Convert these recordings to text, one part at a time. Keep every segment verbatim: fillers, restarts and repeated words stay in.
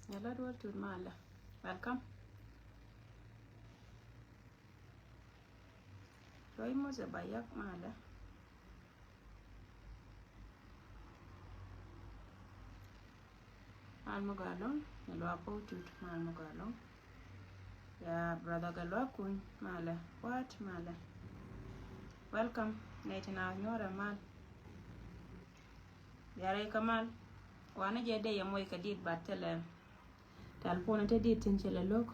Nya la duɔl tut malɛ. Welcome. Luɔc Mose Bayak malɛ. Mal mi gɔaa ɛlɔ̱ŋ, nya luaak Pɔw Tut, mal mi gɔaa ɛlɔ̱ŋ. Ya brother Gatluak Kuny malɛ, what malɛ. Welcome, nɛy ti na nyuɔrɛ mal. Diarɛ kä mal. Wanɛ jɛ dee yɛ moc kɛ dit, but thilɛ. Telephone te dit tin cɛ lɛ lo̱k.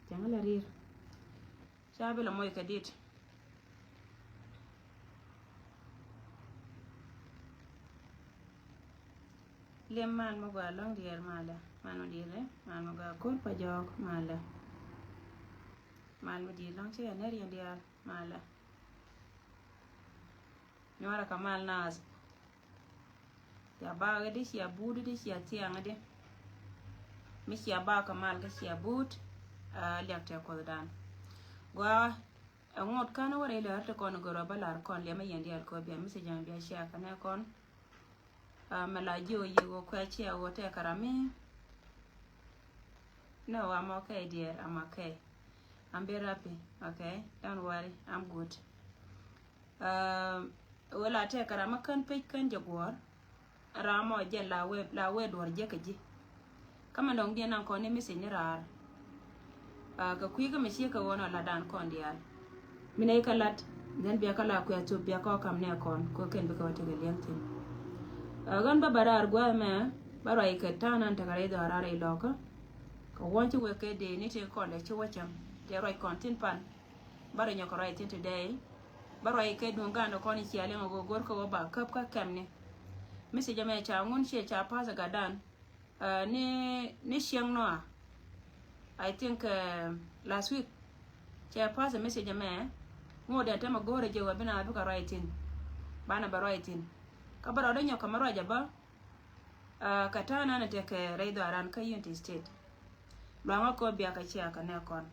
Cɛ ŋä lɛ ri̱i̱r. Ca bi lɛ moc kɛ dit. Liɛm mal mi gɔaa ɛlɔ̱ŋ diɛɛr malɛ. Mal mi diɛɛr, mal mi gɔaa ko̱r pa jɔɔk malɛ. Mal mi diɛɛr ɛlɔ̱ŋ ci ɛ nɛr yɛn diaal malɛ. Nyuarɛ kɛ mal naath. Cia bak i̱di, cia but i̱di, cia thiaŋ i̱di. Mi cia bak kɛ mal kä cia but, a liak tɛ Kuothdan. Gɔaa, ɛ ŋot kän wä rɛy lär ti kɔn gör ɔ bä lar kɔn liɛmɛ yɛn diaal kɔ bia message bia share kɛ nɛ kɔn. A mɛ la jiɛ wä yiëë wä kuɛ cia wä tɛ kɛ ram mi. No, I'm okay, dear. I'm okay. I'm very happy. Okay, don't worry. I'm good. Ɛ wee la tɛk kɛ ram mi kän pec kän jɛ guɔ̱ɔ̱r. Ram mɔ jɛn la wee, la wee duɔ̱r jɛ kɛ ji̱. Kä mɛ nɔŋ diɛn naŋ kɔn ni message ni raar. Ɛ kɛ kui̱ kä mɛ ciek kɛ ɣöö nɔ latdan kɔn diaal. Mi nɛy kä lat, then bia kä la kuɛ thop bia kɔ kam nɛ kɔn kɛ kɛn bikɛ wä tekɛ liɛŋ thi̱n. Ɛ ɣän bä bä raar gua̱a̱th mɛ bä ruac kɛ ta̱a̱ nan tekɛ rɛy dhɔaar raar rɛy lɔkä. Kɛ wuɔ̱n ci wek kɛ dee ni tëë kɔn lɛ ci wä cäŋ tëë ruac kɔn thi̱n pan. Bä rɔ nyɔk kɛ ruac thi̱n today. Bä ruac kɛ duŋ gan kɔn i̱ cia liŋ a go̱o̱r kɛ wä ba käp kä kɛmni. Message ɛmɛ ca ŋun ciɛ ca pass ɛ gatdan. Ɛ, ni, ni cieŋ nɔa. I think, ɛ, last week. Cɛ pass ɛ message ɛmɛ. Ŋot dee tɛmɛ go̱o̱rɛ jɛ wä bi na bikɛ ruac thi̱n. Banɛ bɛ ruac thi̱n. Kä bä rɔ dee nyɔk kɛ mɛ ruac ɛ bä. Ɛ, kɛ ta̱a̱ nan tekɛ rɛy dhɔaran kä Unity State. Luaŋä kɔ bia kɛ cia kɛ nɛ kɔn.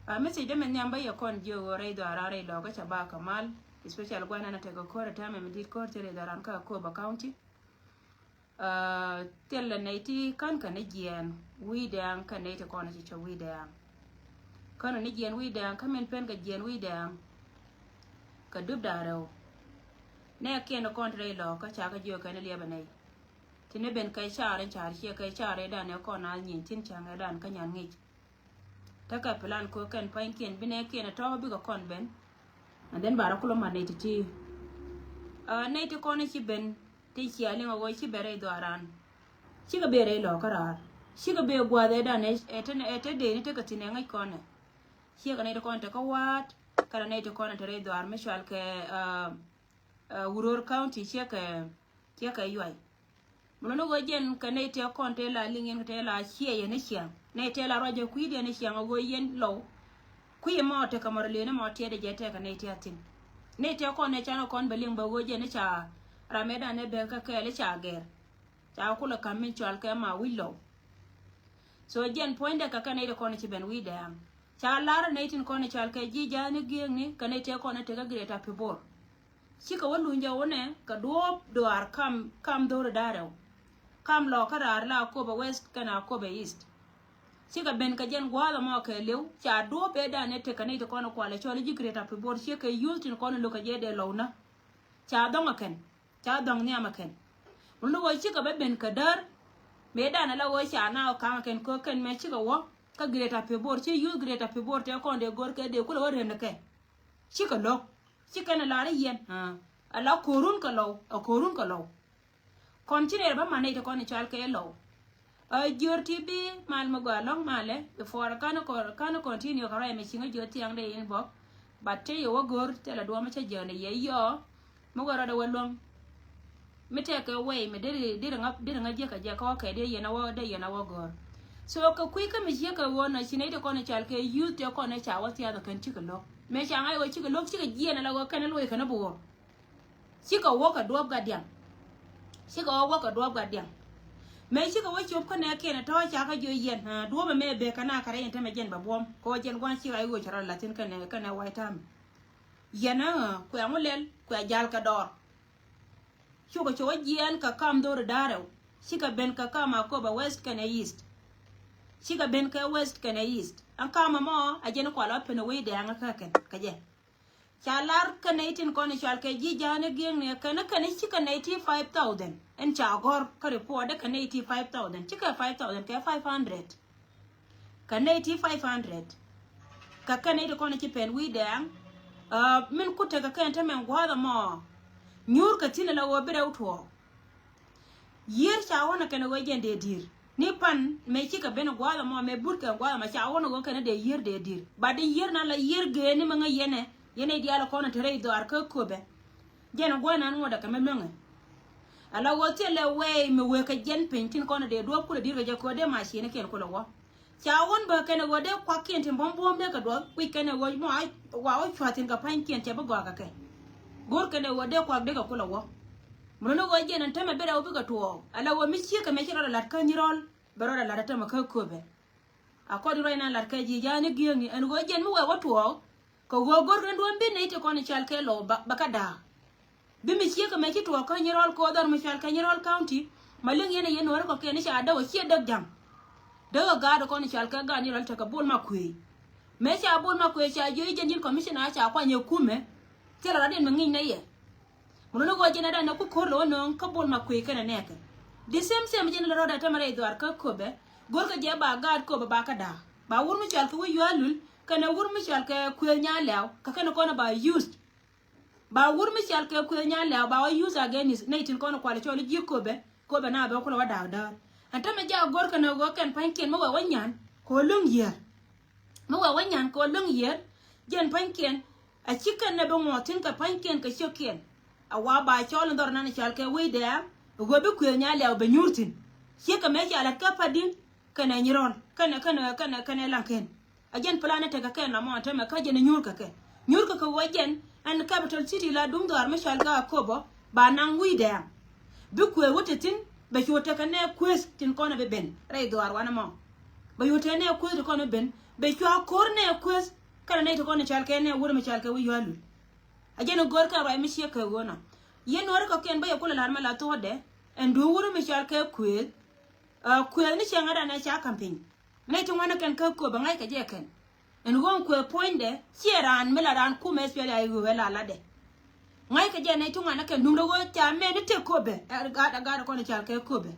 Ɛ, message dee mɛ nhiam bä yɛ kɔn jiök ɣöö rɛy dhɔaran rɛy lɔkä ca ba kɛ mal. Especially gua̱n nan tekɛ ko̱r ɛ täämɛ mi di̱t ko̱r ti rɛy dhɔaran kä Akobo County. Ɛ, thilɛ nɛy ti kän kɛ ni jiɛɛn wi̱i̱ dɛɛŋ kɛ nɛy ti kɔn ci cop wi̱i̱ dɛɛŋ. Kän ni jiɛɛn wi̱i̱ dɛɛŋ kä min pen kɛ jiɛɛn wi̱i̱ dɛɛŋ. Kɛ dup da̱ŋ rɛw. Nɛ kiɛn kɔn ti rɛy lɔkä ca kɛ jiök kɛn liɛpɛ nɛy. Ti ni ben kɛ car in car ciɛ kɛ car in dan ɛ kɔn a nyieny thi̱n ca̱ŋ ɛ dan kä nyan ŋic. Tekɛ plan kɛ kɛn pa̱nykiɛn bi nɛ kiɛn ɛ tɔ̱ bikɛ kɔn ben. And then ba rɔ kulɔ mat nɛy ti ti. Ɛ, nɛy ti kɔn ci ben ti cia liŋ ɛ ɣöö ci ben rɛy dhɔaran. Cikɛ ben rɛy lɔkä raar. Cikɛ ben gua̱a̱th ɛ dan ɛ, ɛ te, ɛ te dee ni tekɛ thi̱n ɛ ŋäc kɔn ɛ. Ciɛ kɛ nɛy ti kɔn tekɛ wa̱a̱t kɛnɛ nɛy ti kɔn ɛ te rɛy dhɔaar mi cual kɛ, ɛ, ɛ, Uror County ciɛ kɛ, ciɛ kɛ Yuay. Mɛ luni ɣöö jɛn kɛ nɛy tëë kɔn tëë la liŋ yɛn kɛ tëë la ciɛ yɛn ni ciaŋ. Nɛy tëë la ruacɛ kui̱diɛn ni ciaŋ ɛ ɣöö yɛn lɔw. Kui̱ mɔ tekɛ mɔ rɔ lëë ni mɔ tiɛɛdɛ jɛ tëë kɛ nɛy tëë a thi̱n. Nɛy tëë kɔn nɛy canɛ kɔn bɛ liŋ bɛ ɣöö jɛn ni ca ram ëëdan ɛ bɛth kä kɛɛl i̱ ca gɛr. Ca kulɛ ka̱m min cɔal kɛ ma wi̱c lɔw. So jɛn puɔ̱nydɛ kɛ kɛ nɛy ti kɔn ci ben wi̱i̱ dɛɛŋ. Ca lar nɛy tin kɔn cɔal kɛ ji̱ ja̱a̱ni gi̱eekni kɛ nɛy tëë kɔn tekɛ Greater Pibor. Cikɛ wä luny jɛ wunɛ kɛ duɔ̱ɔ̱p duaar kam, kam dho̱ri da̱rɛw. Kam lɔ kä raar la Akobo West kɛnɛ Akobo East. Cikɛ ben kɛ jɛn gua̱a̱th ɛmɔ kɛɛliw ca duɔ̱ɔ̱p ëëdan ëë tekɛ nɛy ti kɔn kualɛ cɔl ji̱ Greater Pibor ciɛ kɛ youth tin kɔn lo̱k kɛ jɛ dee lɔw nä. Ca dhɔ̱ŋ ɛ kɛn. Ca dhɔ̱ŋ nhiam ɛ kɛn. Mun ni ɣöö cikɛ bä ben kɛ däär. Mëëdan ala ɣöö ca na ɣä ka̱ŋ ɛ kɛn kɛ kɛn mɛ cikɛ wä. Kä Greater Pibor, ci youth Greater Pibor tëë kɔn dee go̱r kɛ dee kulɛ wä ren ɛ kɛ. Cikɛ lo̱k. Cikɛ ni lar i̱ yɛn. Ala ko̱run kɛ lɔw. A ko̱run kɛ lɔw. Kɔn ci rɛɛr bä man nɛy ti kɔn i̱ cal kɛ lɔw. A jiör ti bi mal mi gɔaa lɔ̱ŋ malɛ before kan kɔn, kan continue kɛ ruac mi ciŋä jiör thiaŋ dee inbox. But te yɛ wä go̱r thilɛ duɔ̱ɔ̱m cä jiäk ni yɛ yɔɔ. Mi wä rɔɔdɛ wä luäŋ. Mi tɛkɛ wɛy mi deri, deri ŋa, deri ŋa jiäk kɛ jiäk kä wä kɛ dee yɛn a wä, dee yɛn a wä go̱r. So kɛ kui̱ kä mi jiäk kɛ wä na ci nɛy ti kɔn i̱ cal kɛ youth ti kɔn i̱ ca wä thiath kɛn cikɛ lo̱k. Mëë ca ŋa̱c wä cikɛ lo̱k cikɛ jiɛn ala wä kɛn i̱ luɔy kɛn i̱ bo̱o̱r. Cikɛ wä kɛ duɔ̱ɔ̱p gatdiaŋ. Cikɛ wä wä kɛ duɔ̱ɔ̱p gatdiaŋ. Mëë cikɛ wä cop kä nɛ kiɛn tɔ̱ ca kä jiö yɛn, ah, duɔ̱ɔ̱p ɛmɛ bek kɛ na kɛ rɛy ɛn tämɛ jɛn bɛ buɔ̱m. Kɛ wä jɛn gua̱n cikɛ a iwec rɔ la̱thi̱n kɛnɛ, kɛnɛ white army. Yɛn, ah, kuɛ ŋu lɛl, kuɛ jal kɛ dɔɔr. Cukɛ cɛ wä jiɛɛn kɛ kam dho̱ri da̱rɛw. Cikɛ ben kɛ kam Akobo West kɛnɛ East. Cikɛ ben kɛ west kɛnɛ east. Ɛn kamɛ mɔ a jɛn kual ɔ pen ɛ wec dɛɛŋä kä kɛn kɛ jɛ. Ca lar kɛnɛ itin kɔn icual kɛ ji̱ ja̱a̱n i̱ gi̱eŋni kɛn kɛn i̱ cikɛ nɛy ti five thousand. Ɛn ca gɔ̱r kä report dee kɛnɛ i̱ ti five thousand, cikɛ five thousand kɛ five hundred. Kɛnɛ i̱ ti five hundred. Kɛ kɛnɛ i̱ ti kɔn i̱ ci pen wi̱i̱ dɛɛŋ. Min ku tekɛ kɛn te mɛn gua̱a̱th ɛmɔ. Nyuur kɛ thi̱n ala ɣöö bi rɛw tuɔɔk. Yiër ca wä nɛ kɛn ɛ ɣöö jɛn dee di̱i̱r ni pan mëë cikɛ ben ɛ gua̱a̱th ɛmɔ mëë burkɛ ɛ gua̱a̱th ɛmɔ ca wä nɛ ɣöö kɛn ɛ dee yiër dee di̱i̱r. Bat di yiër nan la yiër geeni mi ŋäc yɛn ɛ yɛn ɛ diaal ɛ kɔn ɛ te rɛy dhɔaar kä köpɛ. Jɛn ɛ gua̱a̱th nan ŋuɔ̱t ɛ kɛ mi luäŋɛ. Ala ɣöö thilɛ wɛɛy mi wëë kɛ jɛn piny tin kɔn ɛ dee duɔ̱ɔ̱p kulɛ di̱i̱r kɛ jɛ kööt dee mac ciënikiɛn kulɛ wä. Ca wun bä kɛn ɛ ɣöö dee kuakiɛn tin buɔ̱m buɔ̱m dee kɛ duɔth kuic kɛn ɛ ɣöö mɔ wa wä cua̱thin kɛ pa̱nykiɛn cɛ bi gɔaa kɛ kɛ. Go̱r kɛn ɛ ɣöö dee kuak dee kɛ kulɛ wä. Mun ni ɣöö jiɛn ɛn tämɛ bi rɛw bikɛ tuɔɔk ala ɣöö mi ciek kɛ mɛ ci rɔɔdɛ la̱t kä nyirɔl. Bɛ rɔɔdɛ la̱t ɛ tämɛ kä köpɛ. A kɔt in ruac nan la̱t kɛ ji̱ ja̱a̱ni gi̱eŋni ɛn ɣöö jiɛn mi wɛɛ wä tuɔɔk. Kɛ ɣöö go̱r kɛn duɔ̱ɔ̱m bi nɛy ti kɔn i̱ cal kɛ lɔ ba kä da̱a̱. Bi mi ciek kɛ mɛ ci tuɔɔk kä nyirɔl kɛ ɣöö dhɔr mi cal kɛ nyirɔl county. Ma liŋ yɛn ɛ yɛn nuɔ̱ɔ̱ri kɔ̱kiɛn i̱ ca däk ɛ ciɛ däk ja̱ŋ. Däk ɛ gaat kɔn i̱ cal kɛ gaat nyirɔl tekɛ bol ma kuëëc. Mëë ca bol ma kuëëc ca jiö i̱ jɛn nyin commissioner ca kuany ɛ kumɛ. Thilɛ rat in mi ŋi̱ny nɛ yɛ. Mun ni ɣöö jɛn ɛ dan ɛ ku ko̱r lɛ wä nööŋ kä bol ma kuëëc kɛnɛ nɛɛkɛ. The same same jɛn lɛ rɔɔdɛ tämɛ rɛy dhuaar kä köpɛ. Go̱rkɛ jɛ ba gaat köpɛ ba kä da̱a̱ ba wur mi cɔal kɛ wi̱c yua̱a̱ lul. Kɛnɛ wur mi cɔal kɛ kuëëth nyaa lɛ̈ɛ̈w kɛ kɛnɛ kɔn ɛ ba used. Ba wur mi cɔal kɛ kuëëth nyaa lɛ̈ɛ̈w ba wä used against nɛy tin kɔn ɛ kual cɔl i̱ ji̱ köpɛ. Köpɛ na bɛ kulɛ wä da̱a̱k däär ɛn tämɛ jɛ a go̱rkɛ nɛ ɣöö kɛn pa̱nykiɛn mi wɛ wä nyan kɛ wä luäŋ yiër. Mi wɛ wä nyan kɛ wä luäŋ yiër. Jɛn pa̱nykiɛn a ci kɛn nɛ bi ŋuɔ̱ɔ̱th thi̱n kɛ pa̱nykiɛn kɛ ciökiɛn. A wa ba cɔl in dhɔr nan i̱ cɔal kɛ wec dɛɛŋ. Ɛ ɣöö bi kuëëth nyaa lɛ̈ɛ̈u bɛ nyuur thi̱n. Ciek kɛ mëë ca la̱t kä pa̱t di̱ŋ kɛnɛ nyirɔl kɛnɛ kɛnɛ kɛnɛ kɛnɛ laŋken. A jɛn plan ni tekɛ kɛn lamɔ ɛn tämɛ kä jɛn i̱ nyuur kɛ kɛ. Nyuur kɛ kɛ ɣöö jɛn ɛn capital city la duŋ dhɔaar mi cɔal kɛ Akobo ba naŋ wi̱i̱ dɛɛŋ. Bi kuëëth wä te thi̱n bɛ cu tekɛ nɛ kuëëth tin kɔn ɛ bi ben rɛy dhɔaar wanɛ mɔ. Bɛ cu tekɛ nɛ kuëëth tin kɔn ɛ ben bɛ cua ko̱r nɛ kuëëth. Kɛnɛ nɛy ti kɔn i̱ cɔal kɛ nɛ wur mi cɔal kɛ wi̱i̱ yua̱a̱ lul. A jɛn i̱ go̱r kɛn ruac mi ciek kɛ ɣöö nɔ. Yɛn nuɔ̱ɔ̱ri kɔ̱kiɛn bä yɛ kulɛ la̱r mi la thuɔ̱ɔ̱dɛ. Ɛn duŋ wur mi cɔal kɛ kuëëth. Kuëëth ni cieŋädan ɛ ca campaign. Nɛy ti ŋuan ni kɛn kä köpɛ ŋa̱ckɛ jɛ kɛn. Ɛn ɣöö kuëë puɔ̱nydɛ ciɛ raan mi la raan kumɛ S P L A I I ɣöö ɛ la latdɛ. Ŋa̱ckɛ jɛ nɛy ti ŋuan ni kɛn duundɛ ɣöö ca mɛn ni tëk köpɛ ɛ gaat ɛ gaat ɛ kɔn i̱ cal kɛ köpɛ.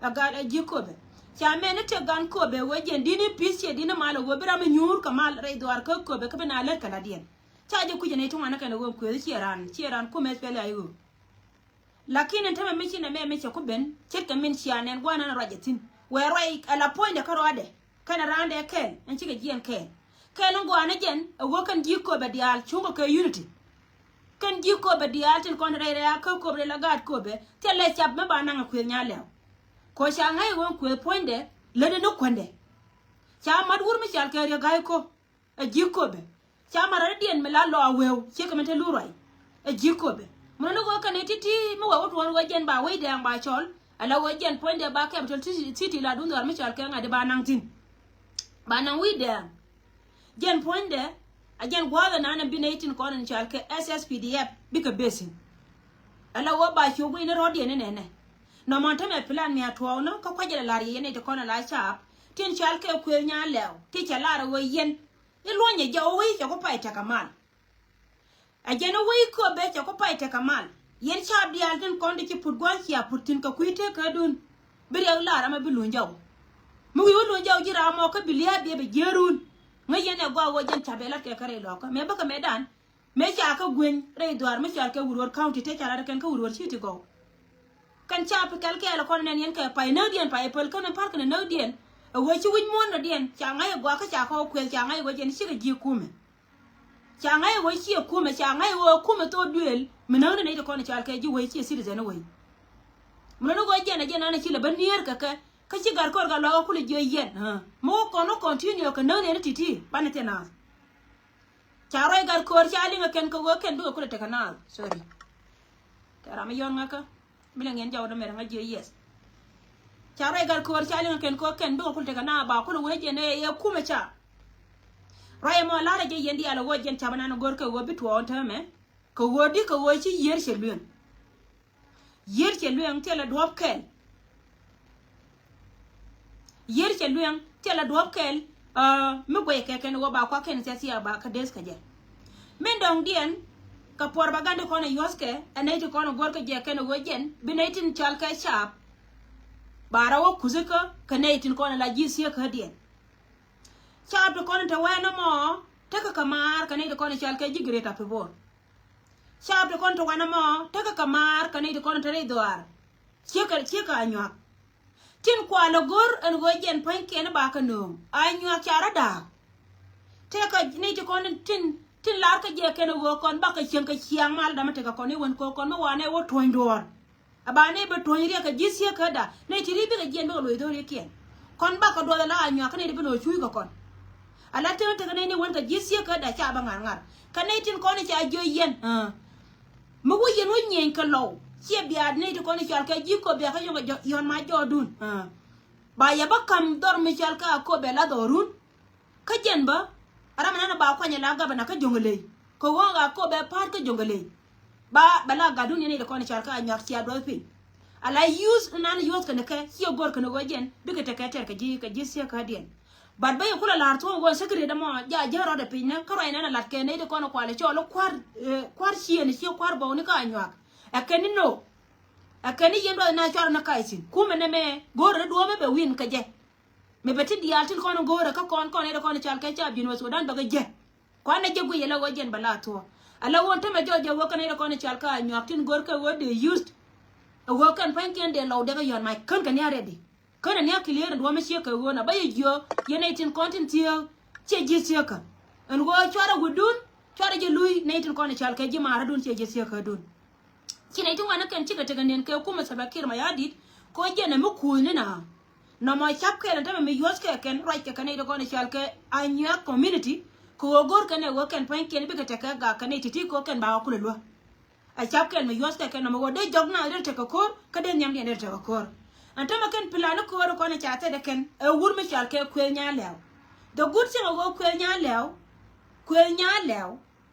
Ɛ gaat ɛ ji̱ köpɛ. Ca mɛn ni tëk gan köpɛ ɣöö jɛn di̱t ni pi̱th ciɛ di̱t ni mal ɛ ɣöö bi ram mi nyuur kɛ mal rɛy dhuaar kä köpɛ kä bi na lät kɛ la̱tdiɛn. Ca jɛ kui̱c ɛ nɛy ti ŋuan ni kɛn ɛ ɣöö kuëë ciɛ raan ciɛ raan kumɛ S P L A I I ɣöö. Lakin ɛn tämɛ mi ci nɛ mɛ mi cɛ ku ben ce̱tkɛ min cia nɛn gua̱a̱r nan ruac ɛ thi̱n. Wëë ruac ala puɔ̱nydɛ kä ruaadɛ kɛnɛ raandɛ kɛɛl ɛn cikɛ jiɛɛn kɛɛl. Kɛɛl in gua̱a̱r ni jɛn ɛ wä kɛn ji̱ köpɛ diaal cuŋkɛ kɛ unity. Kɛn ji̱ köpɛ diaal tin kɔn rɛy rɛy a kä köp rɛy la gaat köpɛ thilɛ cap mi ba naŋ ɛ kuëëth nyaa lɛ̈ɛ̈u. Kɛ ɣöö ca ŋa̱c ɛ ɣöö kuëëth puɔ̱nydɛ lätdɛ ni kuändɛ. Ca mat wur mi cal kɛ riek ga̱a̱c ko̱. Ɛ ji̱ köpɛ. Ca mat rɔ̱diɛn mi la lɔ a wëëw ciek kɛ mi te lu ruac. Ɛ ji̱ köpɛ. Mun ni ɣöö kɛn i̱ ti̱ti̱ mi wɛ wä tuɔɔn ɣöö jɛn ba wec dɛɛŋ ba cɔl. Ala ɣöö jɛn puɔ̱nydɛ ba capital city la duŋ dhɔr mi cɔal kɛ ŋa̱t i̱ ba naŋ thi̱n. Ba naŋ wi̱i̱ dɛɛŋ. Jɛn puɔ̱nydɛ a jɛn gua̱a̱th ɛnan ɛn bi nɛy tin kɔn in cɔal kɛ S S P D F bikɛ beth thi̱n. Ala ɣöö ba ciök wi̱i̱ ni rɔ̱diɛn in ɛnɛ. Nɔmɔ ɛn tämɛ plan mi a tuɔɔk ni kä kua̱c jɛ la la̱r yɛ yɛn nɛy ti kɔn ala caap tin cɔal kɛ kuëëth nyaa lɛ̈ɛ̈u ti cɛ lar ɣöö yɛn. I̱ luɔ̱nyɛ jɔw wec cɛ ku pay tekɛ mal. Ɛ jɛn i̱ wec köpɛ cɛ ku pay tekɛ mal. Yɛn caap diaal tin kɔn ti ci put gua̱a̱th cia put thi̱n kɛ kui̱ tekädun. Bi riɛk lar ɛmɛ bi luny jɔw. Mi wi̱i̱ wä luny jɔw ji̱ ram mɔ kä bi lia̱a̱ biɛ bɛ jiäärun. Ŋäc yɛn ɛ gɔaa ɣöö jɛn ca̱p ɛ lat kɛ kä rɛy lɔ̱kä mëë bäkɛ mëëdan. Mëë ca kä gueny rɛy dhuaar mi cɔal kɛ Wurwar County te ca lat kɛn kä Wurwar City gɔw. Kɛn ca pi kɛl kɛɛl kɔn nɛn yɛn kɛ pay näkdiɛn pay päl kɛn in pa̱r kɛn in näkdiɛn. Ɛ wee ci wi̱c muɔ̱ɔ̱n rɔ̱diɛn ca ŋa̱c ɛ gua̱a̱k kä ca kɔk kuɛth ca ŋa̱c ɛ wee jɛn cikɛ ji̱ kumɛ. Ca ŋa̱c ɛ wee ciɛ kumɛ ca ŋa̱c ɛ wee kumɛ thok duëël mi näkni nɛy ti kɔn i̱ cɔal kɛ ji̱ wee ciɛ citizen wee. Mi lɔni ɣöö jɛn ɛ jɛn an ɛ ci lɛ bä nier kɛ kɛ kä ci gat kɔr gat luaak ɛ kulɛ jiɛ yɛn. Mi wä kɔn wä continue kɛ näkni ɛn ti̱ti̱ banɛ thiɛ naath. Ca ruac gat köör ca liŋ ɛ kɛn kɛ ɣöö kɛn bikɛ kulɛ tekɛ naath. Sorry. Tɛ ram mi yɔn ŋäkä mi lɛ ŋiɛn jɔw dämɛr ŋä jiɛ yes. Ca ruac gat köör ca liŋ ɛ kɛn kɛ ɣöö kɛn bikɛ kulɛ tekɛ naath ba kulɛ wee jɛn ɛ yɛ kumɛ ca. Ruac ɛmɔ la̱rä jɛ yɛn diaal ɛ ɣöö jɛn ca bä nan ɛ go̱r kɛ ɣöö bi tuɔɔk ɛn täämɛ. Kɛ ɣöö di kɛ ɣöö ci yiër cɛ lueŋ. Yiër cɛ lueŋ thilɛ duɔ̱ɔ̱p kɛl. Yiër cɛ lueŋ Thilɛ duɔ̱ɔ̱p kɛl mi guɛy kɛ kɛn ɣöö ba kuak kɛn thiathia ba kä deeth kɛ jɛ. Min dɔ̱ŋdiɛn kɛ puɔr ba ga̱n ti kɔn ɛ yuɔ̱thkɛ ɛ nɛy ti kɔn ɛ go̱r kɛ jɛ kɛn ɣöö jɛn bi nɛy tin cɔal kɛ caap. Ba rɔ wä kuthäkä kɛ nɛy tin kɔn ɛ la ji̱ thieekädiɛn. Caap ti kɔn ɛ te wɛɛn ɛmɔ tekɛ kɛ maar kɛ nɛy ti kɔn ɛ cɔal kɛ ji̱ Greater Pibor. Caap ti kɔn te wɛɛn ɛmɔ tekɛ kɛ maar kɛ nɛy ti kɔn ɛ te rɛy dhɔaar. Ciekɛ ciekɛ Anyuak. Tin kualɛ go̱r ɛn ɣöö jɛn pua̱nykiɛn ba kɛ nööŋ Anyuak ca rɔ da̱a̱k. Tëëkɛ nɛy ti kɔn tin tin lar kä jɛ kɛn ɣöö kɔn bakɛ cieŋ kɛ ciaŋ mal dama tekɛ kɔn i̱ wän kɛ kɔn mi wanɛ wä tuɔ̱ny duɔ̱ɔ̱r. A ba nɛy bä tuɔ̱ny riɛk kɛ ji̱ thieekäda nɛy ti ri bikɛ jiɛn bikɛ loc dho̱rikiɛn. Kɔn bakɛ duɔth ala Anyuak kä nɛy ti bi loc cuuc kɛ kɔn. Ala tëë tekɛ nɛy ni wän kɛ ji̱ thieekäda ca bä ŋa̱r ŋa̱r kɛ nɛy tin kɔn i̱ ca jiö yɛn. Mi wä yɛn wä nyieny kɛ lɔw ciɛ biaat nɛy ti kɔn i̱ cɔal kɛ ji̱ Kobɛ kä yɔn ma jɔɔdun. Ba yɛ bä ka̱m dhɔr mi cɔal kä Akobɛ la dhɔrun. Kä jɛn bä ram nan ba kuany la gabana kä Jonglei kɛ ɣöö Akobɛ pa̱a̱t kä Jonglei. Ba bɛ la gatdun yɛn i̱ ti kɔn i̱ cɔal kä Anyuak cia duɔth piny. Ala yuth nan yuth kɛn kɛ ciɛ go̱r kɛn ɣöö jɛn bikɛ tekɛ tɛr kɛ ji̱ kɛ ji̱ thieekädiɛn. But bä yɛ kulɛ la̱r thuɔ̱ɔ̱ŋ ɣöö secret ɛmɔ ja jäl rɔɔdɛ piny nä kä ruac nɛn a lat kɛ nɛy ti kɔn kualɛ cɔl i̱ kua̱r kua̱r ciëëni ciɛ kua̱r bɔwni kä Anyuak. Ɛ kɛn ni no. Ɛ kɛn ni yɛn duɔth na cuarɛ ni kac thi̱n kumɛ nɛmɛ go̱o̱rɛ ni duɔ̱ɔ̱mɛ bɛ wi̱n kɛ jɛ. Mi bɛ ti diaal tin kɔn go̱o̱rɛ kä kɔn kɔn nɛy ti kɔn cal kɛ caap ji̱n wä Sudan bɛ kɛ jɛ. Kuanɛ jɛ guiy ala ɣöö jɛn bɛ la thuɔ̱ɔ̱. Ala ɣöö tämɛ jɔɔc jɛ wä kä nɛy ti kɔn cal kä Anyuak tin go̱o̱r kɛ ɣöö dee used. Ɛ ɣöö kɛn pa̱nykiɛn dee lɔw dee kä yɔ̱ɔ̱n mac kän kɛ ni a ready. Känɛ ni a clear in duɔ̱ɔ̱mɛ ciek kɛ ɣöö na bä yɛ jiö yɛn nɛy tin kɔn tin thieek. Ciɛ ji̱ thieekä ɛn ɣöö cuarɛ wi̱dun cuarɛ jɛ luy nɛy tin kɔn cal kɛ ji̱ maarädun ciɛ ji̱ thieekädun. Ci nɛy ti ŋuan ni kɛn cikɛ tekɛ niɛn kɛ kumɛ Salva Kiir Mayardit kɛ ɣöö jɛn ɛ mi kuuthni na. Nɔmɔ ca̱p kɛl ɛn tämɛ mi yuɔ̱th kɛ kɛn ruac kɛ kɛn nɛy ti kɔn cal kɛ Anyuak community kɛ ɣöö go̱r kɛn ɛ ɣöö kɛn pua̱nykiɛn bikɛ tekɛ gak kɛn nɛy ti̱ti̱ kɛ ɣöö kɛn ba wä kulɛ luäk. A ca̱p kɛl mi yuɔ̱th kɛ kɛn nɔmɔ ɣöö dee jɔk na dee tekɛ ko̱r kä dee nhiamdiɛn dee tekɛ ko̱r. Ɛn tämɛ kɛn plan ni ko̱r kɔn ca thɛt ɛ kɛn ɛ wur mi cɔal kɛ Kuëëth Nyaar Lɛw. The good thing ɛ ɣöö Kuëëth Nyaar Lɛw, Kuëëth Nyaar Lɛw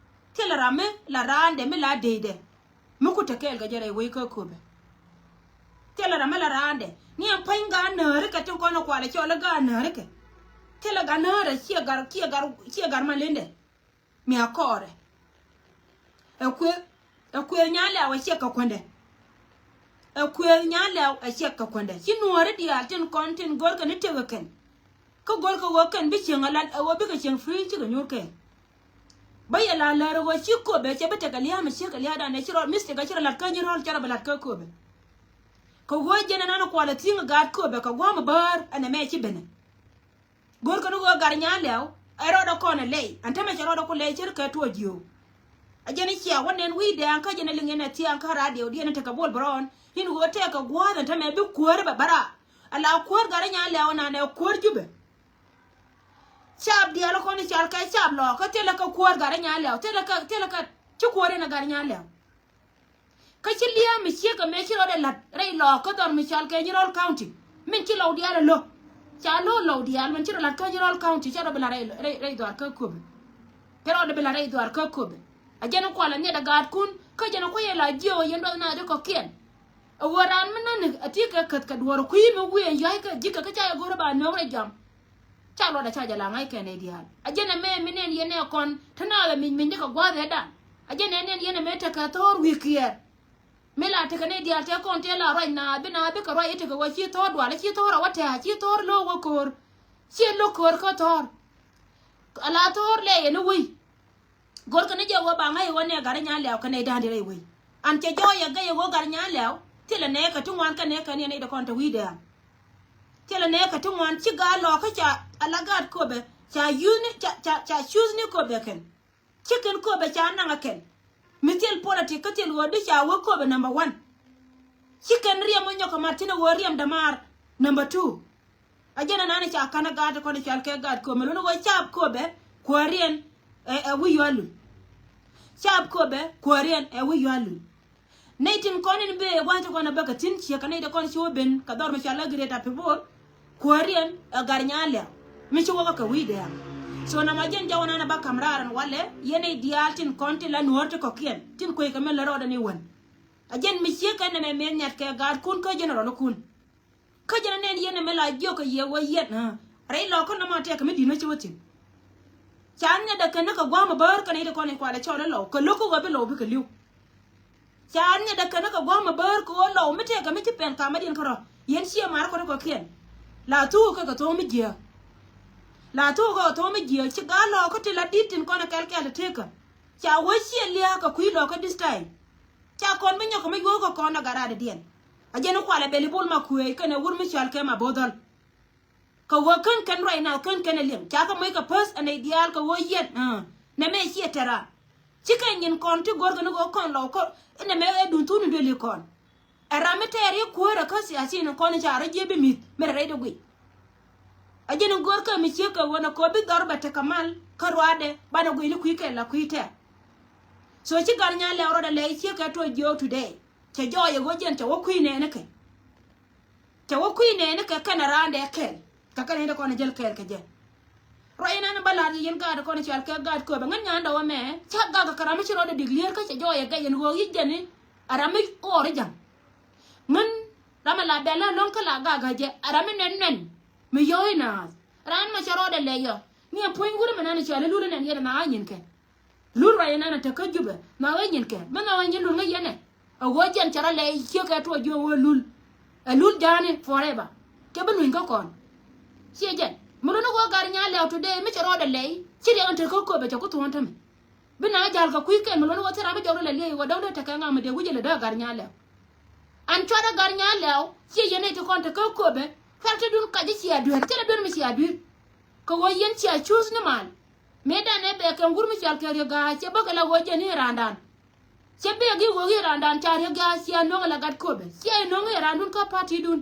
thilɛ ram mi la raandɛ mi la deydɛ. Mi ku te kɛɛl kɛ jɛ rɛy wec kä Köpɛ. Thilɛ ram mi la raandɛ ni ɛn pa̱ny gaat nääri kɛ tin kɔn ɛ kualɛ cɔl i̱ gaat nääri kɛ. Thilɛ gat nääri ciɛ gat ciɛ gat ciɛ gat ma lendɛ. Mi a kɔɔrɛ. Ɛ Kuëëth, ɛ Kuëëth Nyaar Lɛw ɛ ciɛ kɛ kuändɛ. Ɛ Kuëëth Nyaar Lɛw ɛ ciɛ kɛ kuändɛ ci nuɔɔri diaal tin kɔn tin go̱rkɛ ni tëkɛ kɛn. Kä go̱rkɛ ɣöö kɛn bi cieŋ a lat ɛ ɣöö bikɛ cieŋ free cikɛ nyuur kɛɛl. Bä yɛ la lär ɛ ɣöö ci Köpɛ cɛ bi tekɛ lia̱a̱mɛ ciekɛ lia̱a̱dan ɛ ci rɔ mistake ɛ ci rɔ lat kä nyi rɔl cɛ rɔ bi lat kä Köpɛ. Kɛ ɣöö jɛn ɛnan kualɛ thi̱i̱ŋ gaat Köpɛ kɛ gua̱a̱mɛ bäär ɛn ɛmɛ ci benɛ. Go̱rkɛ ni ɣöö Gat Nyaar Lɛw ɛ rɔɔdɛ kɔn ɛ lɛy ɛn tämɛ cɛ rɔɔdɛ ku lɛy cär kɛ tuɔɔk jiöök. A jɛn i̱ cia wä nɛn wi̱i̱ dɛɛŋ kä jɛn ɛ liŋ yɛn ɛ thiaŋ kä radio diɛn ɛ tekɛ Bol Brown in ɣöö tɛɛkɛ gua̱a̱th ɛn tämɛ bi kuäär bɛ bä raar. Ala kuäär Gat Nyaar Lɛw ɛnan ɛ kuäär Jubɛ. Caap diaal kɔn i̱ cal kɛ caap lɔɔkä thilɛ kɛ kuäär Gat Nyaar Lɛw thilɛ kɛ thilɛ kɛ ci kuäär in ɛ Gat Nyaar Lɛw. Kä ci lia̱a̱ mi ciek kɛ mëë ci rɔɔdɛ la̱t rɛy lɔɔk kä dhɔr mi cɔal kɛ Nyirol County min ci lɔw diaal ɛ lo̱k. Ca lo̱k lɔw diaal min ci rɔ la̱t kä Nyirol County cɛ rɔ bi la̱t rɛy rɛy rɛy dhɔaar kä Köpɛ. Cɛ rɔɔdɛ bi la̱t rɛy dhɔaar kä Köpɛ. A jɛn kualɛ nhiɛt ɛ gaatkun kä jɛn kuayɛ la jiök ɛ yɛn duɔth naath di kɔ̱kiɛn. Ɛ ɣöö raan mi nani a ti kɛ käth kɛ duɔ̱ɔ̱r kui̱ mi wi̱i̱ ɛ yua̱ckɛ ji̱kɛ kä ca yɛ go̱rä ba nööŋ rɛy jam. Ca luɔt a ca jɛ la ŋa̱c kɛn ɛ diaal a jɛn ɛmɛ mi nɛn yɛn ɛ kɔn te naath ɛ mic mic ni kɛ gua̱a̱th ɛ dan. A jɛn ɛ nɛn yɛn ɛmɛ tekɛ thɔɔr wi̱i̱ kiɛɛr. Mi la tekɛ ni diaal tɛ kɔn tɛ la ruac naath bi naath bikɛ ruac i̱ tekɛ wä ci thɔɔr dual ci thɔɔr a wä tɛ̈ɛ̈ ci thɔɔr lo̱o̱k wä ko̱o̱r. Ci lo̱k ko̱o̱r kä thɔɔr. A la thɔɔr lɛ yɛn i̱ wei. Go̱rkɛ ni jɛ ɣöö ba ŋa̱c ɣöö nɛ Gat Nyaar Lɛw kɛ nɛy da̱a̱n di rɛy wec. An cɛ jɔɔc ɛ gɛy ɣöö Gat Nyaar Lɛw thilɛ nɛɛkɛ ti ŋuan kɛ nɛɛkɛ ni ɛ nɛy dɛ kɔn te wi̱i̱ dɛɛŋ. Thilɛ nɛɛkɛ ti ŋuan ci gaat lɔɔkä ca ala gaat Köpɛ ca yuthni ca ca ca cuthni Köpɛ kɛn. Ci kɛn Köpɛ ca naŋ ɛ kɛn. Mi thil politik kä thil ɣöö di ca wä Köpɛ number one. Ci kɛn riɛm wä nyɔk kɛ mat thi̱n ɛ ɣöö riɛm dämaar number two. A jɛn ɛnan ca ka̱n ɛ gaat kɔn i̱ cɔal kɛ gaat Köpɛ mi luni ɣöö caap Köpɛ kuääriɛn ɛ ɛ wi̱i̱ yual luny. Caap Köpɛ kuääriɛn ɛ wi̱i̱ yual luny. Nɛy tin kɔn in bëë gua̱th ti kɔn ɛ bäkɛ thi̱n ciek kɛ nɛy ti kɔn ci wä ben kɛ dhɔr mi cɔal ɛ Greater Pibor. Kuääriɛn ɛ Gat Nyaar Lɛw mi ci wäkä kɛ wi̱i̱ dɛɛŋ. So nɔmɔ jɛn jɔwä nan ɛ bä ka̱m raar ɛn walɛ yɛn nɛy diaal tin kɔn tin la nuɔ̱ɔ̱r ti kɔ̱kiɛn tin kueckɛ min lät rɔɔdɛ ni wän. A jɛn mi ciek kɛ nɛmɛ mëë nhiatkɛ gaatkun kä generalkun. Kä jɛn a nɛn yɛn ɛmɛ la jiök kɛ yɛ wä yɛn ɣä. Rɛy Lɔw kä nɔmɔ tɛk kɛ mi di̱t mi ci wä thi̱n. Ca nhiɛtdɛ kɛn ni kɛ gua̱a̱m a bäär kɛn i̱ ti kɔn i̱ kualɛ cɔl i̱ Lɔw kɛ lo̱k kä ɣöö bi Lɔw bikɛ li̱w. Ca nhiɛtdɛ kɛn ni kɛ gua̱a̱m a bäär kɛ ɣöö Lɔw mi tɛk kɛ mi ci pɛn kamä diɛn kärɔ̱. Yɛn ciɛ mar kɔn i̱ kɔ̱kiɛn. La thuk kɛ kɛ thok mi jiääk. La thuk kɛ kɛ thok mi jiääk ci ga̱a̱ Lɔw kä ti la di̱t tin kɔn i̱ kɛl kɛl ti tëëkä. Ca wä ciɛ lia̱a̱ kɛ kui̱ Lɔw kä this time. Ca kɔn bi nyɔk kɛ mi yuɔ̱ɔ̱k kɛ kɔn ɛ gat raadädiɛn. A jɛn i̱ kualɛ bɛl i̱ Bol Makuëëc kɛnɛ wur mi cɔal kɛ Mabothɔl. Kɛ ɣöö kän kɛn ruac nath kän kɛn ɛ liɛŋ ca kɛ moc kɛ päth ɛ nɛy diaal kɛ ɣöö yɛn nɛmɛ ciɛ tɛ̈ra. Cikɛ nyin kɔn ti go̱rkɛ ni ɣöö kɔn Lɔw kä nɛmɛ ɛ duun thun in duëli kɔn. Ɛ ram mi tɛɛr i̱ kuäärä kä siasin in kɔn in ca rɔ jiɛ bi mi̱th mi rɛ rɛy dee guic. Ɛ jɛn in go̱rkɛ mi ciek kɛ ɣöö nɛ kɛ ɣöö bi dhɔr bɛ tekɛ mal kä ruaadɛ banɛ guic ni kui̱ kɛ la kui̱ tɛɛr. So ci Gat Nyaar Lɛw rɔɔdɛ lɛy ciek kɛ tuɔɔk jiöök today. Cɛ jɔɔyɛ ɣöö jɛn cɛ wä kui̱ nɛɛni kɛ. Cɛ wä kui̱ nɛɛni kɛ kɛn a raandɛ kɛl. Kɛ kɛn in dee kɔn a jäl kɛɛl kɛ jɛ. Ruac inɛn bä la̱r yɛ yɛn gaat kɔn cɔal kɛ gaat köpɛ ŋän nyandɛ wä mɛ. Ca gak kɛ ram mi ci rɔɔdɛ dik lier kä cɛ jɔɔyɛ gɛc yɛn ɣöö yic jɛn i̱ a ram mi ɣɔr i̱ ja̱ŋ. Ŋän ram a la bɛl la lo̱ŋ kä la gak a jɛ a ram mi nɛn nɛn mi yɔ̱ɔ̱c i̱ naath. Ram mi cɛ rɔɔdɛ lɛy yɔ ni a puɔ̱ny wur mi nan cɔal i̱ lul inɛn yɛn a na a nyin kɛ. Lul ruac inɛn a te kä Jubɛ nhɔk ɛ nyin kɛ mi nhɔk ɛ nyin lul ŋäc yɛn ɛ. A ɣöö jɛn cɛ rɔ lɛy ciek kɛ tuɔɔk jiöök ɣöö lul. Ɛ lul ja̱a̱ni forever. Cɛ bi luny kä kɔn. Ciɛ jɛn mi luni ɣöö Gat Nyaar Lɛw today mi cɛ rɔɔdɛ lɛy ci riɛk in te kä köpɛ cɛ ku thuɔ̱ɔ̱n tämɛ. Bi na ja̱l kɛ kui̱ kɛn mi luni ɣöö thil ram mi jɔk rɔ lɛ liɛc ɣöö dɔ̱ŋ dee tekɛ ŋa̱k mi dee wi̱c ilɛ dee Gat Nyaar Lɛw. An cuarɛ Gat Nyaar Lɛw ciɛ yɛn nɛy ti kɔn te kä köpɛ. Cuarɛ te dun kac i̱ cia duer thilɛ duer mi cia duer. Kɛ ɣöö yɛn cia cuuth ni mal. Mëëdan ɛ bɛ kɛ ŋur mi cɔal kɛ Riek Gai cɛ bäkɛ la ɣöö jɛn i̱ raandan. Cɛ bek i̱ ɣöö i̱ raandan ca Riek Gai cia nöŋ ala gat köpɛ cia i̱ nöŋ i̱ raandun kä partidun.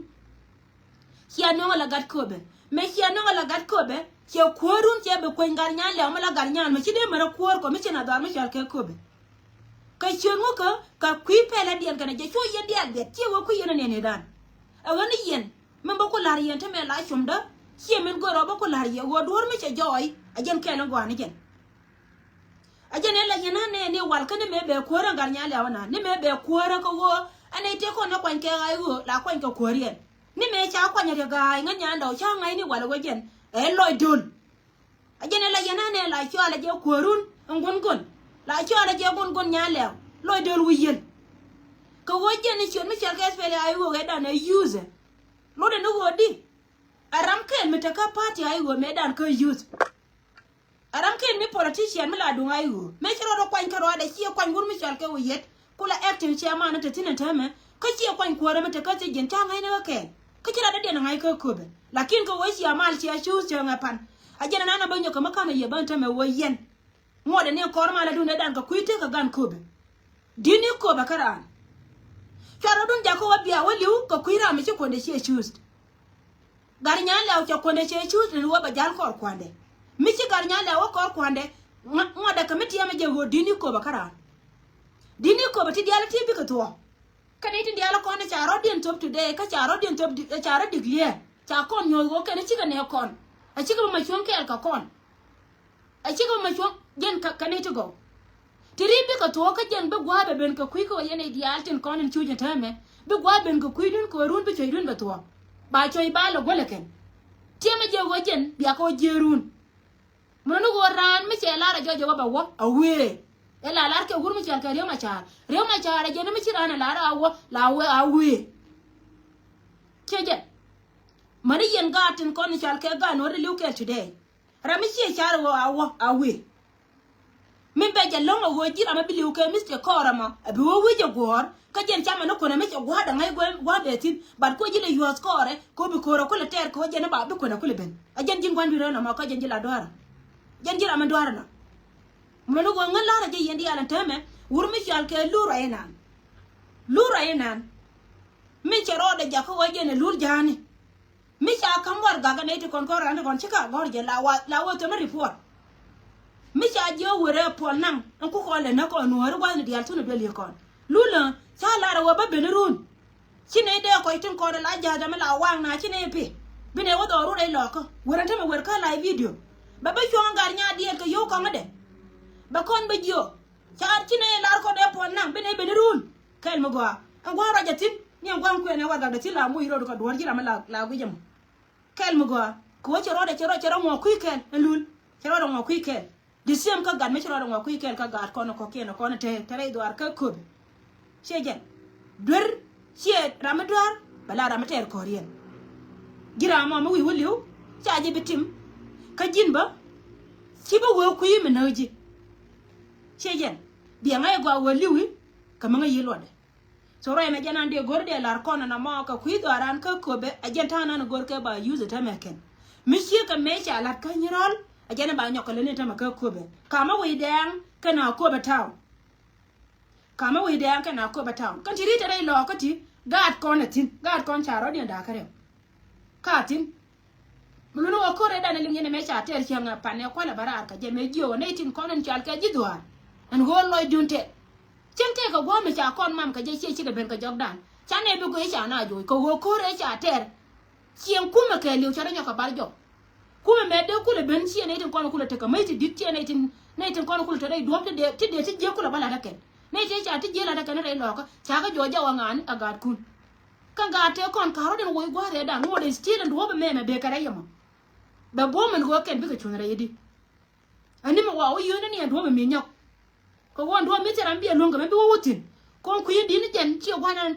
Cia nöŋ ala gat köpɛ mëë cia nöŋ ala gat köpɛ. Cɛ kuäärun cɛ bi kueny Gat Nyaar Lɛw mi la Gat Nyaar mi ci dee märä kuäär kɔ mi ci na dhɔaar mi cɔal kɛ köpɛ. Kɛ ciöt ŋukä kɛ kui̱ pɛlɛ diɛn kɛnɛ jɛ cu yɛn diaal biɛt ciɛ ɣöö kui̱ yɛn aniɛn i̱dan. Ɛ ɣän i̱ yɛn min bä ku la̱r yɛn te mɛ la comdä. Ciɛ min görɔ bä ku la̱r yɛ ɣöö duɔ̱ɔ̱r mi cɛ jɔɔy a jɛn kɛɛl in gɔaa ni jɛn. A jɛn ɛ la yɛn a nɛɛni wal kä ni mëë bɛ kuäärä Gat Nyaar Lɛw na ni mëë bɛ kuäärä kä ɣöö ɛ nɛy tëë kɔn ni kuany kɛ ɣa̱c ɣöö la kuany kɛ kuäär yɛn. Ni mëë ca kuany Riek Gai ŋän nyandɔw ca ŋa̱cni wal ɣöö jɛn ɛ lɔc döl. A jɛn ɛ la yɛn a nɛɛ la cɔalɛ jɛ kuäärun in gun gun la cɔalɛ jɛ gun gun Nyaar Lɛw lɔc döl wi̱i̱ yɛn. Kɛ ɣöö jɛn i̱ ciöt mi cɔal kɛ S P L A I ɣöö ɛ dan ɛ use. Lotdɛ ni ɣöö di. Ɛ ram kɛl mi te kä party a i̱ ɣöö mëëdan kä youth. Ɛ ram kɛl mi politician mi la duŋ a i̱ ɣöö mëë ci rɔɔdɛ kuany kä rɔɔdɛ ciɛ kuany wur mi cɔal kɛ wä yet. Ku la acting chairman ni te thi̱n ɛn täämɛ kä ciɛ kuany kuäärä mi te kä thiec jiɛn ca ŋa̱cni kä kɛɛl. Kä ci rat dädiɛn ɛ ŋa̱c kä köpɛ lakin kɛ ɣöö cia mal cia cuuth cäŋ ɛ pan. A jɛn ɛnan ɛ bä nyɔk kɛ mi ka̱n ɛ yɛ bä ɛn täämɛ ɣöö yɛn. Ŋuɔ̱tdɛ ni kɔr malɛ dundɛ dan kɛ kui̱ tëk kɛ gan köpɛ. Di̱t ni köpɛ kä raan. Cuarɛ dun jakä wä bia wä li̱w kɛ kui̱ ram mi ci kuɔndɛ ciɛ cuuth. Gat Nyaar Lɛw cɛ kuɔndɛ cɛ cuuth ni wä bɛ ja̱l kɔr kuandɛ. Mi ci Gat Nyaar Lɛw wä kɔr kuandɛ. Ŋuɔ̱tdɛ kɛ mi tiɛmɛ jɛ ɣöö di̱t ni köpɛ kä raan. Di̱t ni köpɛ ti diaal ti bikɛ thuɔ̱k. Kɛn i̱ tin diaal kɔn ca rɔ̱diɛn thop today kä ca rɔ̱diɛn thop ca rɔ̱ declare ca kɔn nyuɔ̱th ɣöö kɛn cikɛ nɛ kɔn. A cikɛ bä ma cuɔ̱ŋ kɛɛl kɛ kɔn. A cikɛ bä ma cuɔ̱ŋ jɛn kɛn i̱ ti gɔw. Ti ri bikɛ thuɔ̱k kä jɛn bi gua̱a̱th bɛ ben kɛ kui̱ kɛ ɣöö yɛn i̱ diaal tin kɔn in cuc in täämɛ bi gua̱a̱th ben kɛ kui̱dun kɛ ɣöö run bi cuɔ̱cdun bɛ thuɔ̱k. Ba cuɔ̱c ba lɛ guäl ɛ kɛn. Tiɛmɛ jɛ ɣöö jɛn biakɛ ɣöö jiëërun. Mun ni ɣöö raan mi cɛ lar a jɔc ɛ wä bɛ wä a wee. Ɛ la lar kɛ wur mi cɔal kɛ Riek Machar. Riek Machar a jɛn mi ci raan a lar a wä la wee a wee. Cɛ jɛ. Mani yɛn gaat tin kɔn cɔal kɛ gaat nuɔ̱ri li̱w kɛl today. Ram mi ciɛ car ɛ wä a wä a wee. Min bɛ jɛ lo̱ŋ a ɣöö ji̱ ram a bi li̱w kɛ mi̱th cɛ kɔɔr ɛmɔ a bi wä wi̱c ɛ guɔ̱ɔ̱r. Kä jɛn camɛ ni kunɛ mi cɛ gua̱a̱r dɛ ŋa̱c gua̱a̱r bɛ thi̱n. But kuɛ ji̱ lɛ yuɔ̱th kɔɔrɛ kɛ ɣöö bi ko̱o̱rɛ kulɛ tɛɛr kɛ ɣöö jɛn i̱ ba bi kunɛ kulɛ ben. A jɛn ji̱n gua̱n dui̱rä nɔmɔ kä jɛn ji̱ la dua̱a̱rä nɔ. Jɛn ji̱ ram mi dua̱a̱rä nɔ. Mɛ ni ɣöö ŋän la̱rä ji̱ yɛn diaal ɛn täämɛ wur mi cɔal kɛ lur a inan. Lur a inan. Min cɛ rɔɔdɛ jakä ɣöö jɛn ɛ lur ja̱a̱ni. Mi ca ka̱m warɛgak ɛ nɛy ti kɔn kɔn raan ti kɔn ci ka gɔ̱r jɛ la wa la wä thöm report. Mi ca jiɛ wërɛ puɔl naŋ ɛn ku kɔn lɛ näk kɔn nuɔ̱ɔ̱ri wa̱thni diaal thunɛ duel yɛ kɔn lulä. Ca lar ɛ wä bä ben run. Ci nɛy dee kɔc tin kɔn la ja̱a̱th dämɛ la waŋ na ci nɛy pi. Bi nɛy wä dhɔɔr run rɛy lɔkä wër ɛn tämɛ wër kä la video. Bɛ bä cuɔ̱ŋ ɛ gat nyaat diɛɛt kɛ yio̱w kɔŋädɛ. Bɛ kɔn bä jiök. Ca ci nɛy lar kɔn dee puɔl naŋ bi nɛy ben run. Kɛl mi gɔaa ɛn gua̱a̱k ruac a thi̱n ni ɛn gua̱a̱k kuɛn ɛ warɛgak dee thi̱n la moc rot kɛ duɔ̱ɔ̱r ji̱ ram mi la guic ɛmɔ. Kɛl mi gɔaa. Kɛ wä cɛ rɔɔdɛ cɛ rɔɔdɛ cɛ rɔɔdɛ ŋuɔ kui̱ kɛl ɛn lul. Cɛ rɔɔdɛ ŋuɔ kui̱ kɛl. The same kä gat mi cɛ rɔɔdɛ ŋuɔ kui̱ kɛl kä gat kɔn kɔkiɛn kɔn te te rɛy dhuaar kä köpɛ. Ciɛ jɛn. Duer ciɛ ram mi duaar bɛ la ram mi tɛɛr kɔriɛn. Ji̱ ram mɔ mi wi̱i̱ wä li̱w ca ji̱ bi tim. Kä ji̱n bä ci bä wee kui̱ mi näk ji̱. Ciɛ jɛn. Biɛ ŋa̱c ɛ gɔaa wee li̱wi kɛ mi ŋäc yi̱ luɔtdɛ. So ruac mɛ jɛn an dee go̱r dee lar kɔn ɛn amɔ kɛ kui̱ dhɔaaran kä köpɛ ɛ jɛn ta̱a̱ nan go̱r kɛ ba yuth ɛ tämɛ kɛn. Mi ciek kɛ mëë ca la̱t kä Nyirɔl ɛ jɛn ɛ ba nyɔk kɛ leni tämɛ kä köpɛ. Kamä wi̱i̱ dɛɛŋ kɛn a köpɛ ta̱a̱. Kamä wi̱i̱ dɛɛŋ kɛn a köpɛ ta̱a̱. Kɛn ti ri̱t ɛ rɛy lɔɔkä ti gaat kɔn ɛ thi̱n gaat kɔn ca rɔ̱diɛn da̱a̱kä rɛw. Ka thi̱n. Mi luni wä ko̱r ëëdan ɛ liŋ yɛn ɛmɛ ca tɛɛr cieŋ ɛ pan ɛ kualɛ bä raar kɛ jɛ mɛ jiö wä nɛy tin kɔn in cual kɛ ji̱ dhuaar. Ɛn ɣöö lɔcdun tɛth. Cieŋ tëëkɛ gua̱a̱m mi ca kɔn mam kɛ jɛ ciɛ cikɛ ben kɛ jɔkdan ca nɛy bi guic ca na joc kɛ ɣöö ko̱r ëë ca tɛɛr. Cieŋ kumɛ kɛɛliw ca rɔ nyɔk kɛ bar jɔk. Kumɛ mɛ dee kulɛ ben ciɛ nɛy tin kɔn kulɛ tekɛ mäc ti di̱t ciɛ nɛy tin nɛy tin kɔn kulɛ te rɛy duɔ̱p ti dee ti dee ti jiäk kulɛ bä la̱t ɛ kɛn. Nɛy ti ca ti jiäk la̱t ɛ kɛn rɛy lɔkä ca kä juɔc jɛ wä ŋa̱a̱n ɛ gaatkun. Kä gaat tëë kɔn ka̱r rɔ̱diɛn woc gua̱a̱r rɛɛdan ŋuɔ̱t ɛ still ɛn duɔ̱ɔ̱p ɛmɛ mɛ bëë kɛ rɛy ɛmɔ. Bɛ buɔ̱m ɛn ɣöö kɛn bikɛ cuɔ̱n rɛy ɛdi. Ɛn ni mɛ wa wä yio̱o̱n ni ɛn duɔ̱ɔ̱p ɛmi nyɔk. Kɛ ɣöö ɛn duɔ̱ɔ̱p mi thil ram bi ɛ luäŋ kɛ mɛ bi wä wä thi̱n. Kɔn kui̱ ɛn di̱t ni jɛn ciɛ gua̱a̱r ɛn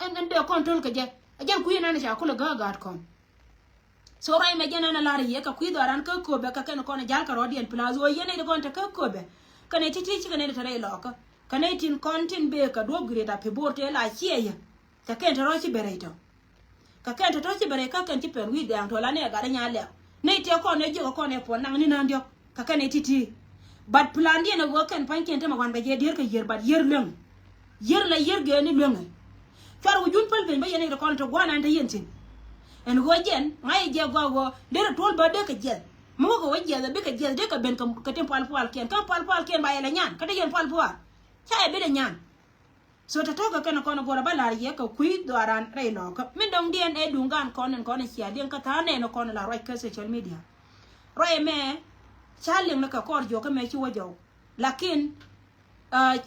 ɛn ɛn dee kɔn töl kɛ jɛ. Ɛ jɛn kui̱ ɛn ɛn ca kulɛ gäk ɛ gaat kɔn. So ruac mɛ jɛn ɛn ɛ la̱r yɛ kɛ kui̱ dhɔaaran kä köpɛ kɛ kɛn kɔn ɛ ja̱l kɛ rɔ̱diɛn plus ɣöö yɛn nɛy ti kɔn te kä köpɛ. Kɛ nɛy ti ti cikɛ nɛy ti te rɛy lɔkä kɛ nɛy tin kɔn tin bëë kɛ duɔ̱ɔ̱p Greater Pibor tëë la ciɛ yɛ. Cɛ kɛn te rɔ̱ ci ben rɛy tɔ. Kɛ kɛn te tɔ̱ ci ben rɛy kä kɛn ci pɛn wi̱i̱ dɛ̈ɛ̈ŋ tɔ̱ la nɛ gat i̱ nya lɛ̈k. Nɛy tëë kɔn ɛ jiök ɛ kɔn ɛ puɔ̱n naŋ ni naan diɔ̱k. Kɛ kɛn ɛ ti̱ti̱. But plan diɛn ɛ ɣöö kɛn pa̱nykiɛn te mɛ wan bɛ jɛ dier kɛ yiër but yiër lueŋ. Yiër la yiër gɛɛni lueŋɛ. Cuar wä jun päl piny bä yɛn i̱ te kɔn te gua̱a̱r naan te yɛn thi̱n. Ɛn ɣöö jɛn ŋa̱c ɛ jɛ gɔaa ɣöö derɛ tuɔl bä dee kɛ jiɛth. Mi wä kɛ wä jiɛth ɛ bikɛ jiɛth dee kɛ ben kɛ tin pual pualkiɛn kä pual pualkiɛn ba yɛ lɛ nyan kä te yɛn pual pual. Ca yɛ bi dee nyan. So tɔ̱tɔ̱ kɛ kɛn kɔn go̱rɛ bä la̱r yɛ kɛ kui̱ dhɔaaran rɛy lɔɔkä min dɔ̱ŋ diɛn ɛ duŋ gaan kɔn in kɔn in cia diɛn kä tha̱a̱ŋ nɛn kɔn in la ruac kä social media. Ruac ɛmɛ ca liŋ ni kɛ kɔr jiɔk kä mɛ ci wä jɔw. Lakin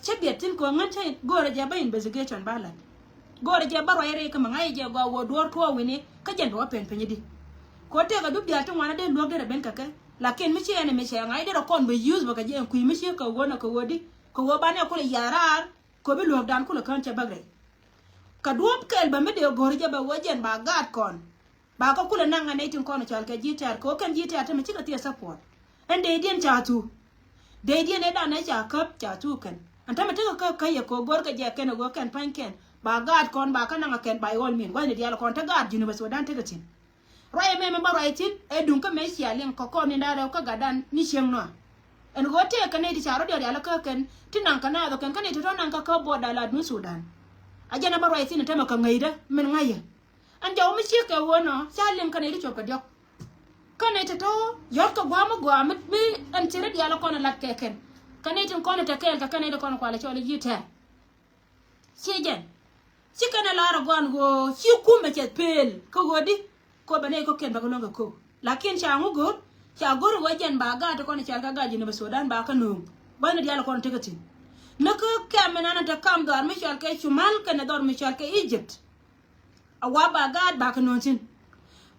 cä biɛt thi̱n kɛ ɣöö ŋän cä go̱rɛ jɛ bä investigation bä la̱t. Go̱rɛ jɛ bä ruac rɛy kä mɛ ŋa̱c jɛ gɔaa wä duɔ̱ɔ̱r tuɔɔk wi̱ni kä jɛn bɛ wä pɛn piny di. Kɛ ɣöö tëëkɛ dup diaal ti ŋuan a dee luäk derɛ ben kɛ kɛ. Lakin mi ci ɛn mi cɛ ŋa̱c derɛ kɔn bɛ use bä kɛ jɛ ɛn kui̱ mi ci kɛ ɣöö nɛ kɛ ɣöö di kɛ ɣöö banɛ kulɛ ya̱r raar. Köpi luɔ̱kdan kulɛ kään cɛ bäk rɛy. Kɛ duɔ̱ɔ̱p kɛl bä mi dee go̱r jɛ bɛ wä jɛn ba gaat kɔn. Ba kä kulɛ naŋ ɛ nɛy tin kɔn cɔal kɛ ji̱ tɛ̈r kɛ wä kɛn ji̱ tɛ̈r tämɛ cikɛ thiɛ support. Ɛn dee diɛn ca thuk. Dee diɛn ɛ danɛ ca käp ca thuk kɛn. Ɛn tämɛ tekɛ kä kä yɛ kɛ go̱r kɛ jɛ kɛn ɛ wä kɛn pa̱ny kɛn ba gaat kɔn ba kä naŋ ɛ kɛn ba yɛ ɣɔl min gua̱thni diaal kɔn te gaat Junubä Sudan tekɛ thi̱n. Ruac ɛmɛ mɛ bä ruac thi̱n ɛ duŋ kä mëë cia liŋ kɛ kɔn ni da̱rɛw kä gatdan ni cieŋ nɔa. Ɛn ɣöö tëëkɛ nɛy ti ca rɔ̱diɛn rial kä kɛn ti naŋ kɛ naath ɔ kɛn kä nɛy ti tɔ̱ naŋ kä kä buɔt da̱a̱ la̱t mi Sudan. A jɛn ɛ bä ruac thi̱n ɛ tämɛ kɛ ŋäcdä min ŋa̱cä. Ɛn jɔw mi ciek kɛ ɣöö nɔ ca liŋ kä nɛy ti cuɔp kɛ diɔ̱k. Kä nɛy ti tɔ̱ yɔ̱t kɛ gua̱a̱m mi gɔaa mi ɛn ci rɔ̱diɛn kɔn ɛ la̱t kɛ kɛn. Kä nɛy tin kɔn ɛ te kɛɛl kɛ kä nɛy ti kɔn ɛ kualɛ cɔl i̱ yi̱ tɛ̈r. Ci jɛn ci kɛn ɛ lar ɛ gɔan ɣöö ci kumɛ cɛ pel kä ɣöö di. Kɔ bɛ nɛy kɔ kɛn bɛ kɛ luäŋ kɛ kɔ. Lakin ca ŋu go̱r ca go̱r ɣöö jɛn ba gaat ti kɔn cɔal kɛ gaat Junubä Sudan ba kä nööŋ. Bä ni diaal kɔn tekɛ thi̱n. Ni kä kɛm mi nan te kam dhɔr mi cɔal kɛ Cumal kɛnɛ dhɔr mi cɔal kɛ Egypt. A wa ba gaat ba kɛ nööŋ thi̱n.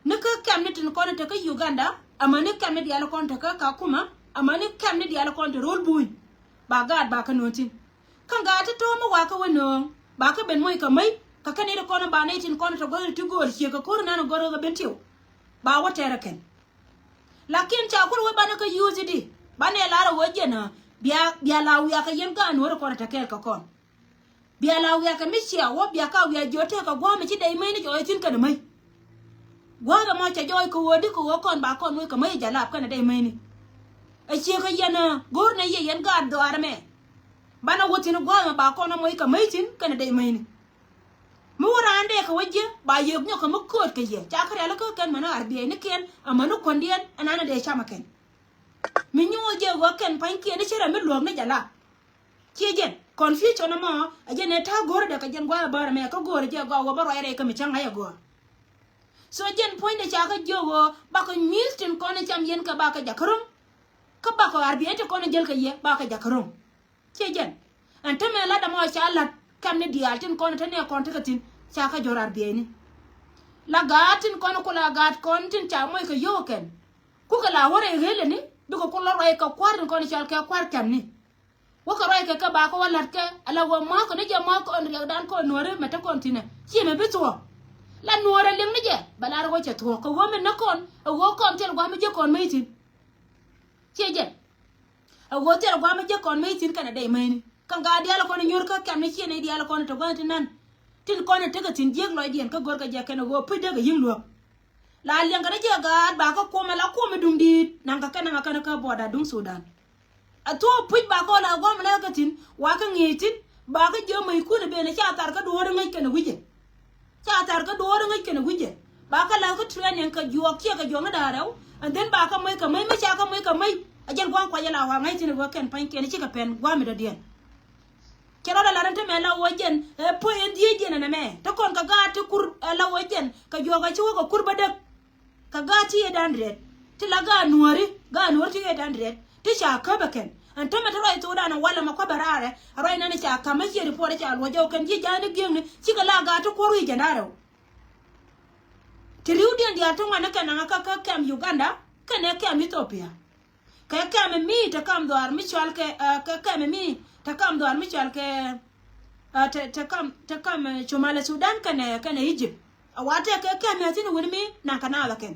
Ni kä kɛm ni tin kɔn te kä Uganda amäni kɛm ni diaal kɔn te kä Kakuma amäni kɛm ni diaal kɔn te ro̱l buny. Ba gaat ba kɛ nööŋ thi̱n. Kä gat ti to̱o̱m mi wakä wä nööŋ ba kä ben moc kɛ mäc kɛ kɛn i̱ ti kɔn ba nɛy tin kɔn tɔ gɔ̱r ti gööl ciek kɛ ko̱r nan gɔ̱r kɛ ben tiw. Ba wä tɛrɛ kɛn. Lakin ca kul wä banɛ kä yuuth di banɛ lar a wä jiɛn a bia bia la wiak kɛ yɛn gaat nuɔ̱ɔ̱r kɔn tɛ kɛɛl kɛ kɔn. Bia la wiak kɛ mi cia wä bia ka wiak jiɔ tɛk kɛ gua̱a̱m mi ci dɛy mäc ni jɔɔc thi̱n kɛn mäc. Gua̱a̱th ɛmɔ cɛ jɔɔc kɛ ɣöö di kɛ ɣöö kɔn ba kɔn wec kɛ mäc jalap kɛnɛ dee mäcni. Ɛ ciek kɛ yɛn ɛ go̱o̱r nɛ yɛ yɛn gaat dhɔaar ɛmɛ. Banɛ wä thi̱n gua̱a̱th ɛmɛ ba kɔn ɛ moc kɛ mäc thi̱n kɛnɛ dee mäcni. Mi wä raan dee kɛ wä jiɛ ba yɛ nyɔk kɛ mi kööt kɛ yɛ ca kɛ rial kä kɛn mɛn ɛ ar biɛy ni kiɛn ɛ mɛn ɛ kuändiɛn ɛn an ɛ dee cam ɛ kɛn. Mi nyuɔth jɛ ɣöö kɛn pa̱nykiɛn i̱ ci rɛ mi luäk ni jalap. Ciɛ jɛn confusion ɛmɔ ɛ jɛn ɛ ta̱a̱ go̱o̱rä dɛ kɛ jɛn gua̱a̱th ɛ bäär ɛmɛ kä go̱o̱rä jɛ gɔaa wä bä ruac rɛy kä mi cäŋ ŋa̱c ɛ gɔaa. So jɛn puɔ̱nydɛ ca kä jiök ɣöö bakɔ nyui̱th tin kɔn ɛ cam yɛn kɛ bakɛ jakä ro̱ŋ. Kä bakɔ ar biɛ ti kɔn ɛ jäl kɛ yɛ bakɛ jakä ro̱ŋ. Ciɛ jɛn ɛn tämɛ lat ɛmɔ ca la̱t kɛm ni diaal tin kɔn ɛ te nɛ kɔn tekɛ thi̱n ca kä jɔ̱r ar biɛyni. La gaat tin kɔn ku la gaat kɔn tin ca moc kɛ yio̱w kɛn. Kukɛ la wä rɛy ɣelɛ ni bikɛ ku lɔ ruac kɛ kua̱r tin kɔn cɔal kɛ kua̱r kɛm ni. Wä kɛ ruac kɛ kɛ ba kɛ wä la̱t kɛ ala wä mua̱a̱k kɛ ni jɛ mua̱a̱k kɔn riɛkdan kɔn nuɔ̱ɔ̱ri mɛ te kɔn thi̱nɛ. Ciɛ mɛ bi thuɔ̱k. La nuɔ̱ɔ̱rɛ liŋ ni jɛ bɛ lar wä cɛ thuɔ̱k kɛ wä mɛ näk kɔn ɛ wä kɔn thil gua̱a̱m mi ji̱ kɔn mec thi̱n. Ciɛ jɛ. A ɣöö thil gua̱a̱m a jiäk kɔn mec thi̱n kɛnɛ dɛy mäcni. Kä gaat diaal kɔn nyuur kä kɛm ni ciɛ nɛy diaal kɔn te gua̱a̱th ti nan. Tin kɔn tekɛ thi̱n jiäk lɔcdiɛn kä go̱rkɛ jɛ kɛnɛ ɣöö puc dee kɛ yi̱ŋ luäk. La liɛŋkɛ ni jɛ gaat ba kä kuɔmɛ la kuɔmɛ duŋ di̱i̱t naŋkɛ kɛn naŋkɛ kɛn kä buɔda duŋ Sudan. A thuɔ̱k puc ba kä la gua̱a̱m lɛ kɛ thi̱n wa kä ŋi̱i̱c thi̱n ba kä jiö mäckun ben ca thar kä duɔ̱ɔ̱r ŋäc kɛnɛ wi̱cɛ. Ca thar kä duɔ̱ɔ̱r ŋäc kɛnɛ wi̱cɛ. Ba kä la̱th kä training kɛ juɔk ciɛ kɛ juɔk ni da̱a̱ rɛw. And then ba kä moc kɛ moc mi ca kä moc kɛ moc. A jɛn gua̱a̱m kuacä la wa ŋa̱c thi̱n wä kɛn pa̱nykiɛn cikɛ pɛn gua̱a̱m mi dɔ̱diɛn. Cɛ rɔɔdɛ la̱r in te mɛ la wä jɛn ɛ puɔ̱ny in dhieec jɛn ɛnɛ mɛ te kɔn kɛ gaat ti kur ɛ la wä jɛn kɛ juɔk ɛ ci wä kɛ kur bädäk. Kɛ gaat ti eight hundred ti la gaat nuɔ̱ɔ̱ri gaat nuɔ̱ɔ̱ri ti eight hundred ti ca käp ɛ kɛn. Ɛn tämɛ ti ruac thokdan ɛ walɛ mɛ kua̱ bɛ raarɛ ɛ ruac nani ca ka̱m ɛ ciɛ report ɛ ca luɔc ɛ kɛn ji̱ ja̱a̱ni gi̱eŋni cikɛ la gaat ti kuɔ̱r wi̱i̱ jɛn da̱a̱ rɛw. Ti ri̱wdiɛn diaal ti ŋuan ni kɛn naŋ kä kä kɛm Uganda kɛnɛ kɛm Ethiopia. Kɛ kɛm mi te kam dhuaar mi cɔal kɛ ɛ kɛ kɛm mi te kam dhuaar mi cɔal kɛ ɛ te te kam te kam ɛ Somali Sudan kɛnɛ kɛnɛ Egypt. A wa tɛ kɛ kɛm mi a thin wun mi naŋ kɛ naath a kɛn.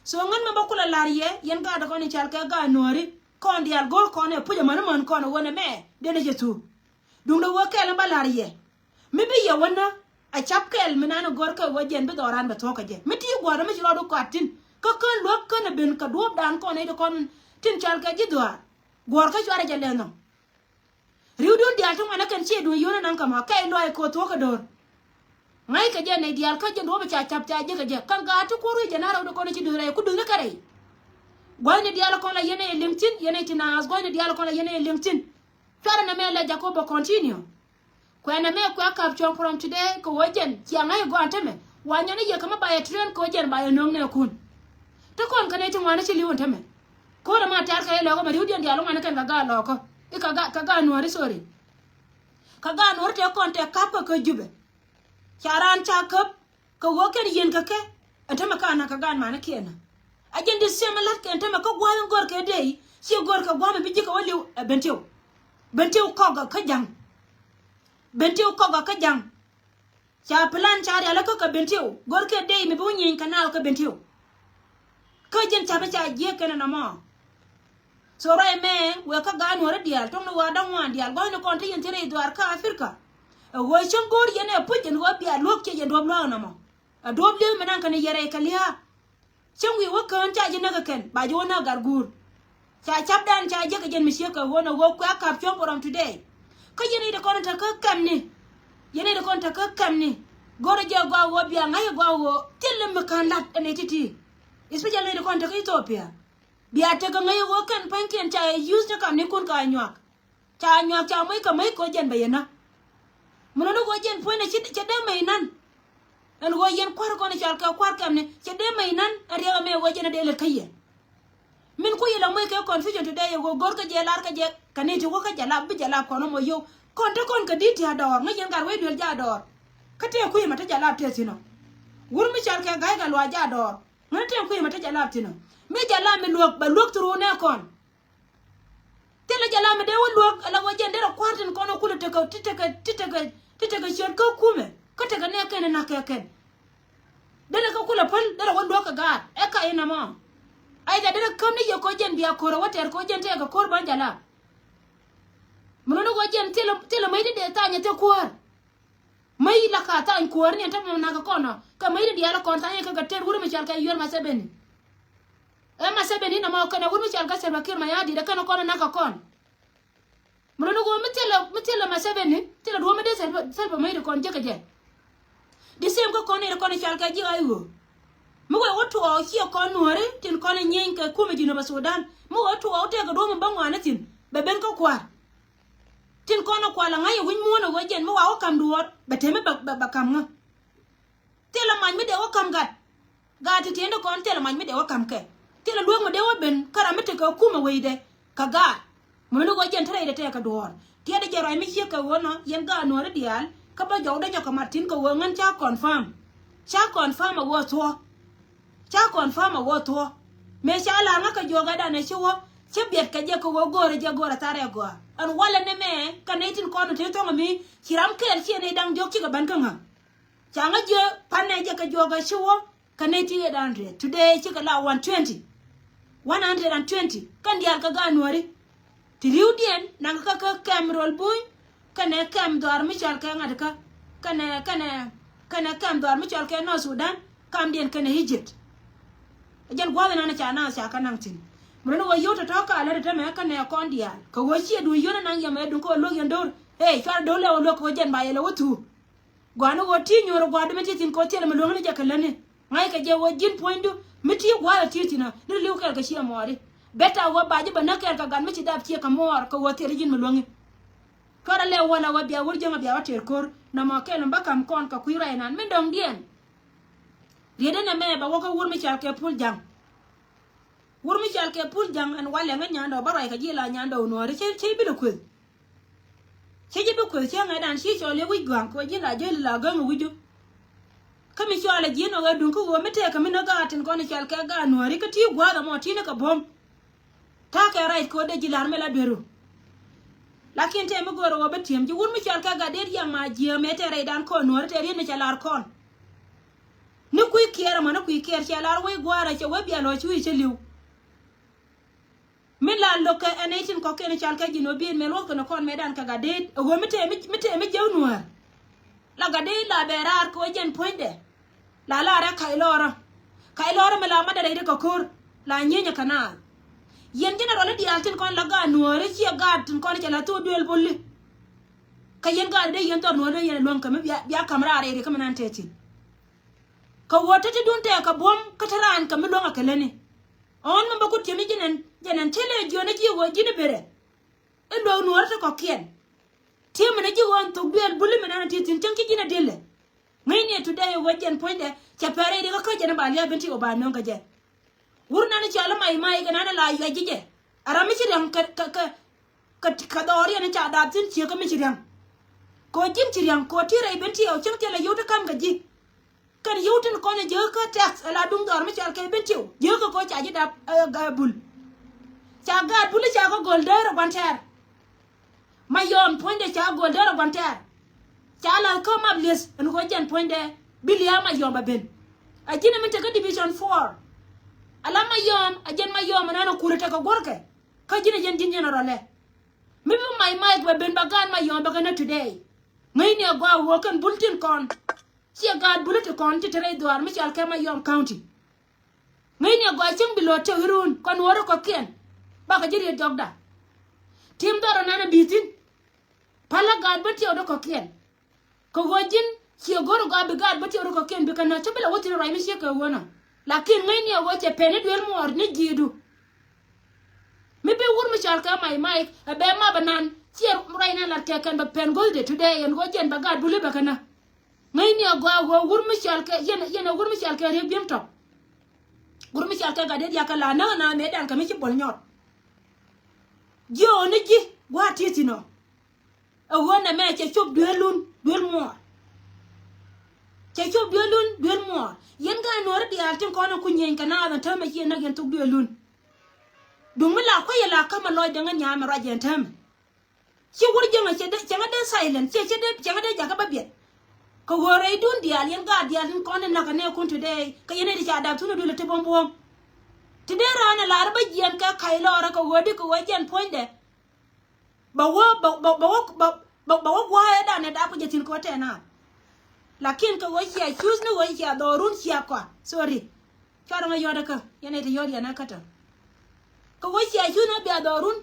So ŋän mɛ bä kulɛ lar yɛ yɛn gaat kɔn i̱ cal kɛ gaat nuɔ̱ɔ̱ri kɔn diaal go̱o̱r kɔn ɛ puc amäni män kɔn ɛ ɣöö nɛmɛ denɛ cɛ thuuk. Duundɛ ɣöö kɛl in bä lar yɛ mi bi yɛ wänä a cap kɛl mi nan ɛ go̱o̱r kɛ ɣöö jɛn bi dhɔran bɛ thuɔ̱k kɛ jɛ mi ti gua̱a̱r mi ci rɔɔdu kɔat thi̱n. Kä kän luäk kän ɛ ben kɛ duɔ̱ɔ̱pdan kɔn i̱ ti kɔn tin cal kɛ ji̱ dhuaar guɔ̱ɔ̱r kä cuarɛ jɛ lɛn nhɔk. Ri̱wdun diaal ti ŋuan ɛ kɛn ciɛ duŋ yio̱n ɛ naŋ kɛ mɔ kɛy luaac koth thuɔ̱k kɛ do̱r. Ŋa̱ckɛ jɛ nɛy diaal kä jɛn duɔ̱ɔ̱p ca cap ca ji̱ kɛ jɛ kä gaat ti kuɔr wi̱c jɛ na rɛw di kɔn ci duth rɛy ku duthni kɛ rɛy. Gua̱thni diaal kɔn la yɛn ɛ liŋ thi̱n yɛn ɛ ti naath gua̱thni diaal kɔn la yɛn ɛ liŋ thi̱n. Cuarɛ nɛmɛ lɛ Jacob bɛ continue. Kuɛ nɛmɛ kuɛ kap cuɔ̱ŋ from today kɛ ɣöö jɛn cia ŋa̱c ɛ gɔaa ɛn tämɛ wa nyɔn i̱ yɛ kɛ mi ba yɛ train kɛ ɣöö jɛn ba yɛ nöŋ nɛɛkun. Ti kɔn kɛ nɛy ti ŋuan i̱ ci li̱w ɛn tämɛ. Ko̱r ɛmɛ a tɛ̈r kɛ ilɔkä mɛ ri̱wdiɛn diaal ŋuan i̱ kɛn kɛ gaat lɔkä i̱ kɛ gaat nuääri sorry. Kɛ gaat nuääri tëë kɔn tëë ka̱pkä kä Jubɛ. Ca raan ca käp kɛ ɣöö kɛn yieen kɛ kɛ ɛn tämɛ ka na̱k kɛ gaat manikiɛn. A jɛn di siɛm ɛ la̱t kɛ ɛn tämɛ kä gua̱a̱th in gör kɛ dee ciɛ gör kɛ gua̱a̱th mi bi ji̱ kɛ wä li̱w ɛ Bentiu. Bentiu kɔk kä ja̱ŋ. Bentiu kɔk kä ja̱ŋ. Ca plan ca rialikä kɛ Bentiu gör kɛ dee mi bi wä nyieny kɛ naath kä Bentiu. Kä jɛn ca bi ca jiɛk kɛn ɛn ɛmɔ. So ruac mɛ wek kä gaat nuɔ̱ɔ̱ri diaal tuɔ̱ŋni wa da̱ŋ ŋuan diaal gua̱thni kɔn ti yɛn thi̱n rɛy dhuaar kä Africa. Ɛ ɣöö cäŋ go̱o̱r yɛn ɛ puc ɛn ɣöö bia luäk ciɛ yɛn duɔ̱p luaak nɔmɔ. Ɛ duɔ̱p li̱eth mi naŋ kɛn yɛ rɛy kɛ lia̱a̱. Cäŋ wi̱i̱ wä kään ca ji̱ näk ɛ kɛn ba ji̱ wä näk gat guur. Ca capdan ca jiäk ɛ jɛn mi ciek kɛ ɣöö nɛ ɣöö kuɛ kap cuɔ̱ŋ from today. Kä yɛn i̱ ti kɔn te kä kɛmni. Yɛn i̱ ti kɔn te kä kɛmni. Go̱rɛ jɛ gɔaa ɣöö bia ŋa̱c ɛ gɔaa ɣöö thil mi kään la̱t ɛn i̱ ti̱ti̱. Especially i̱ ti kɔn te kä Ethiopia. Bia tekɛ ŋäc ɣöö kɛn pa̱nykiɛn ca yɛ use ni kamnikun ka nyuak. Ca nyuak ca moc kɛ moc kɛ ɣöö jɛn bɛ yɛ näk. Mi lotni ɣöö jɛn puɔ̱nydɛ cɛ dee mec nan. Ɛn ɣöö yɛn kua̱r kɔn i̱ cɔal kɛ kua̱r kɛmni cɛ dee mec nan ɛn riɛk ɛmɛ ɣöö jɛn ɛ dee lät kä yɛ. Min kui̱ ilɛ moc kɛ confusion today ɛ ɣöö go̱r kä jɛ lar kä jɛ kɛ ni ti wä kä jɛ lap bi jɛ lap kɔn ɔmɔ yio̱w. Kɔn te kɔn kɛ di̱t ti a dɔɔr ŋäc yɛn gat wec duel jɛ a dɔɔr. Kä tëë kui̱ mɛ te jɛ lap tëë thi̱n ɔ. Wur mi cɔal kɛ ga̱ykɛ luaac jɛ a dɔɔr. Ŋäni tëë kui̱ mɛ te jɛ lap thi̱n ɔ. Mi jɛ lap mi luäk bɛ luäk through nɛ kɔn. Thilɛ jɛ la mi dee wä luäk ala wä jɛn derɛ kua̱r tin kɔn kulɛ tekɛ ti tekɛ ti tekɛ ti tekɛ ciöt kä kumɛ kä tekɛ nɛ kɛn nak kɛ kɛn. Derɛ kä kulɛ päl derɛ wä luäk kɛ gaat ɛ ka inamɔ. Ai jɛ derɛ käm ni yɛ kɔ jɛn bia ko̱r ɛ wä tɛr kɔ jɛn tɛɛ kɛ ko̱r ban jɛ la. Mi luni wä jɛn thilɛ thilɛ mäc ti dee thanyɛ thil kuäär. Mäc la ka thany kuäär ni ɛn tämɛ nak kɛ kɔn ɔ kɛ mäc ti diaal kɔn thanyɛ kɛ kɛ tɛr wur mi cɔal kɛ yuɛr ma thɛ beni. Ɛ ma thɛ beni namɔ kɛnɛ wut mi cɔal kä Salva Kiir ma ya̱a̱ di̱t ɛ kɛnɛ kɔn ɛ nak kɛ kɔn. Mi luni wä mi thilɛ mi thilɛ ma thɛ beni thilɛ duɔ̱ɔ̱p mi dee Salva Kiir ma ya̱a̱ di̱t kɔn jek kɛ jɛ. Di same kä kɔn ni ri kɔn cɔal kɛ ji̱ ɣa̱c ɣöö mi wee wä tuɔɔk ciɛ kɔn nuääri tin kɔn ɛ nyieeny kɛ kumɛ Jinub Sudan mi wee wä tuɔɔk tëëkɛ duɔ̱ɔ̱p mi bä ŋuani thi̱n bɛ ben kä kua̱r. Tin kɔn ɛ kual ɛ ŋa̱c ɛ wi̱c muɔ̱ɔ̱n ɛ wee jɛn mi wa wä ka̱m duɔ̱ɔ̱r bɛ temi bɛ bɛ ka̱m ŋä. Thilɛ mac mi dee wä ka̱m gat. Gat ti tiɛɛn ti kɔn thilɛ mac mi dee wä ka̱m kɛ. Thilɛ luäk mi dee wä ben kä ram mi tekɛ kumɛ wecdɛ kɛ gaat. Mi luni wä jɛn te rɛydɛ tɛɛkɛ duɔ̱ɔ̱r tiɛɛdɛ jɛ ruac mi ciek kɛ ɣöö nɔ yɛn gaat nuääri diaal kä bä jɔwdä jɔkɛ mat thi̱n kɛ ɣöö ŋän ca confirm. Ca confirm a wä thuɔ. Ca confirm a wä thuɔ. Mëë ca lar ŋä kɛ juɔk ɛ danɛ ci wä. Cä biɛt kɛ jɛ kɛ wä go̱o̱rɛ jɛ go̱o̱rɛ tharɛ gɔaa. Ɛn walɛ ni mɛ kɛ nɛy tin kɔn ti thɔŋ mi ci ram kɛɛl ciɛ nɛy da̱ŋ diɔ̱k cikɛ bän kä ŋä. Ca ŋä jiɛ panɛ jɛ kɛ juɔk ɛ ci wä. Kä nɛy ti eight hundred. Today cikɛ la one twenty. One hundred and twenty. Kɛn diaal kɛ gaat nuɔ̱ɔ̱ri. Ti ri̱wdiɛn naŋ kä kä kɛm rol buny. Kɛnɛ kɛm dhɔaar mi cɔal kɛ ŋa̱t kä. Kɛnɛ, kɛnɛ, kɛnɛ kɛm dhɔaar mi cɔal kɛ North Sudan. Kamdiɛn kɛnɛ Egypt. Jɛn gua̱th inan ca naŋ ca kä naŋ thi̱n. Mi run wä yio̱w tɔ̱tɔ̱ ka lät tɛmɛ kɛnɛ kɔn diaal. Kɛ wä ciɛ duŋ yio̱n naŋ yɛmɛ duŋ kä wä lo̱k yɛn do̱r. Ëë cuarɛ do̱r lɛ wä lo̱k kɛ wä jɛn ba yɛ lɛ wä thuuk. Gua̱a̱ni ɣöö ti nyuur gua̱a̱du mi ti thi̱n kɛ ɣöö thilɛ mi luäŋni jɛ kɛ lätni. Ŋa̱ckɛ jɛ ɣöö ji̱n puɔ̱nydu mi ti gua̱a̱th a ti thi̱n ɔ ni li̱w kɛl kɛ ciɛ muɔɔri. Beta ɣöö ba ji̱ bä näk kɛɛl kɛ gat mi ci dap ciɛ kɛ muɔɔr kɛ ɣöö thilɛ ji̱n mi luäŋi. Cuarɛ lɛ wä la ɣöö bia wur jiäŋ a bia wä tëër ko̱r nɔmɔ kɛl mi bä ka̱m kɔn kɛ kui̱ rɛy nan min dɔ̱ŋdiɛn. Rietdɛ nɛmɛ bɛ wä kä wur mi cɔal kɛ Pul Ja̱ŋ. Wur mi cɔal kɛ Pul Ja̱ŋ ɛn walɛ ŋä nyandɛ ɔ bä ruac kɛ ji̱ la nyandɛ ɔ nuɔɔri cɛ cɛ i̱ bi lɛ kueth. Cä ji̱ bi kueth cäŋɛ dan ci cɔl i̱ wi̱c gua̱a̱ŋ kɛ ɣöö ji̱n la jäli la gäŋ i̱ wi̱cu. Kä mi cɔal ɛ ji̱n ɔ ɣä duŋ kä ɣöö mi tëëkɛ mi näk gaat tin kɔn i̱ cɔal kɛ gaat nuääri kä ti gua̱a̱th ɛmɔ ti̱n i̱ kɛ buɔ̱m. Ta̱a̱ kɛ rac kɛ ɣöö dee ji̱ la̱r mi la dueru. Lakin tëë mi go̱o̱r ɛ ɣöö bi ti̱em ji̱ wur mi cɔal kɛ gat dee riɛŋ ma jiääm ëë tëë rɛydan kɔn nuääri tëë riet mi cɛ la̱r kɔn. Ni kui̱ kiɛɛr ɛmɔ ni kui̱ kiɛɛr cɛ la̱r wec gua̱a̱r ɛ cɛ wec biɛl ɔ cuuc cä li̱w. Mi la lo̱k kɛ ɛn ɛ tin kɔ̱kiɛn i̱ cal kɛ ji̱n ɔ bi̱i̱n mɛ luɔ̱th kɛn ɛ kɔn mɛ dan kɛ gat deet ɛ ɣöö mi tëë mi tëë mi jiäk nuäär. La gat deet la bɛ raar kɛ ɣöö jɛn puɔ̱nydɛ. La la rɛ kac lɔɔrä. Kac lɔɔrä mi la madɛ rɛy ri kɛ ko̱r la nyienyɛ kɛ naath. Yɛn general i̱ diaal tin kɔn la gaat nuääri ciɛ gaat tin kɔn i̱ cɛ la thok duëël buli. Kä yɛn gaat dee yɛn dhɔr nuääri dee yɛn ɛ luäŋ kɛ mi bia bia ka̱m raar rɛy ri kä mi nan tëë thi̱n. Kɛ ɣöö te ti duun tɛɛk kɛ buɔ̱m kä te raan kɛ mi luäŋ a kɛ lätni. Ɣän mi bä kut tiɛm i̱ ji̱n ɛn jiɛn ɛn tëlɛ jiön i̱ ji̱ ɣöö ji̱n i̱ berɛ. I̱ luäk nuɔɔri ti kɔ̱kiɛn. Ti̱em min i̱ ji̱ ɣöö ɛn thok duëël buli min ɛn ɛ ti thi̱n cäŋ ci ji̱n ɛ dilɛ. Ŋäcni ɛ today ɣöö jiɛn puɔ̱nydɛ cɛ pɛr i̱ rikä kä jɛn i̱ ba lia̱a̱ ben ti ɣöö ba nöŋ kɛ jɛ. Wur nan i̱ cɔal i̱ may may kɛ nan i̱ la yuac ji̱ jɛ. A ram mi ci riaŋ kɛ kɛ kɛ kɛ dhɔɔriɛn i̱ ca daap thi̱n ciek kä mi ci riaŋ. Kɛ ɣöö ji̱n ci riaŋ kɛ ɣöö ti rɛy ben ti ɣöö cäŋ thilɛ yio̱w ti ka̱m kɛ ji̱. Kɛn yio̱w tin kɔn i̱ jiäkä tax ala duŋ dhɔr mi cɔal kɛ ben tiw jiäkä kɔ ca ji̱ dap ɛ, ɛ, bul. Ca gaat bul i̱ ca kɔ gɔl däär ɛ gua̱n tɛɛr. Mayɔm puɔ̱nydɛ ca gɔl däär ɛ gua̱n tɛɛr. Ca lath kä map lieth ɛn kɔ jɛn puɔ̱nydɛ bi lia̱a̱ Mayɔm ɛ ben. A ji̱n ɛ min tekä division four. Ala Mayɔm a jɛn Mayɔm ɛn ɛn ɛ kur ɛ tekɛ guɔ̱rkɛ. Kä ji̱n ɛ jɛn ji̱n jɛn ɛ rɔlɛ. Mi bi may may bɛ ben ba gaat Mayɔm bɛ kɛ nä today. Ŋäcni ɛ gɔaa ɣöö kɛn bul tin kɔn. Ciɛ gaat buli ti kɔn ti te rɛy dhuaar mi cɔal kɛ Mayɔm County. Ŋäcni ɛ gɔaa cieŋ bi lo̱o̱ tëk irun kɔn wä rɔ kɔ̱kiɛn. Bakɛ ji̱ riet jɔkda. Tim dhɔr ɛ nan ɛ bi̱i̱ thi̱n. Pälä gaat bä tiɛw dɔ kɔ̱kiɛn. Kɛ ɣöö ji̱n ciɛ go̱r ɛ gɔaa bi gaat bä tiɛw dɔ kɔ̱kiɛn bi kɛ nä cä bi la wä thi̱n ruac mi ciek kɛ ɣöö nɔ. Lakin ŋäcni ɛ ɣöö cɛ pɛn i̱ duel muɔɔr ni ji̱i̱du. Mi bi wur mi cɔal kɛ may may ɛ bɛ map ɛ nan ciɛ ruac nan lat kɛ kɛn bɛ pɛn go̱thdɛ today ɛn ɣöö jɛn bɛ gaat buli bɛ kɛ nä. Ŋäcni ɛ gɔaa ɣöö wur mi cɔal kɛ yɛn yɛn ɛ wur mi cɔal kɛ Riek Biem Tɔk. Wur mi cɔal kɛ gat dee diakä la näk ɛ na mëëdan kɛ mi ci bol nyɔt. Jiö ni ji̱ gua̱a̱t ti thi̱n ɔ. Ɛ ɣöö nɛmɛ cɛ cop dueelun duel muɔɔr. Cɛ cop dueelun duel muɔɔr. Yɛn gaat nuɔɔri diaal tin kɔn ɛ ku nyieny kɛ naath ɛn täämɛ ci yɛn näk yɛn thok dueelun. Duŋ mi la kuecɛ la ka̱mɛ lɔcdɛ ŋä nyaamɛ ruac yɛn täämɛ. Ci wur jiäŋä cɛ dee cɛ ŋä dee silent cɛ cɛ dee cɛ ŋä dee jakä bä biɛt. Kɛ ɣöö rɛydun diaal yɛn gaat diaal tin kɔn in nakä nɛɛkun today kɛ yɛn ɛ ti ca dap thun ɛ duël ɛ ti buɔ̱m buɔ̱m. Ti dee raan ɛ lar bä jiɛɛn kɛ ka̱c lɔɔrä kɛ ɣöö di kɛ ɣöö jiɛn puɔ̱nydɛ. Bɛ wä bɛ bɛ bɛ wä bɛ bɛ bɛ wä gua̱a̱ ɛ danɛ dap kɛ jɛ thi̱n kɛ wä tɛɛ naan. Lakin kɛ wä cia cuth ni wä cia dhɔɔrun cia kɔa. Sorry. Cuarɛ ŋä yɔt ɛ kä yɛn ɛ ti yɔt yɛn ɛ kä tɔ. Kɛ wä cia cuth ni wä bia dhɔɔrun.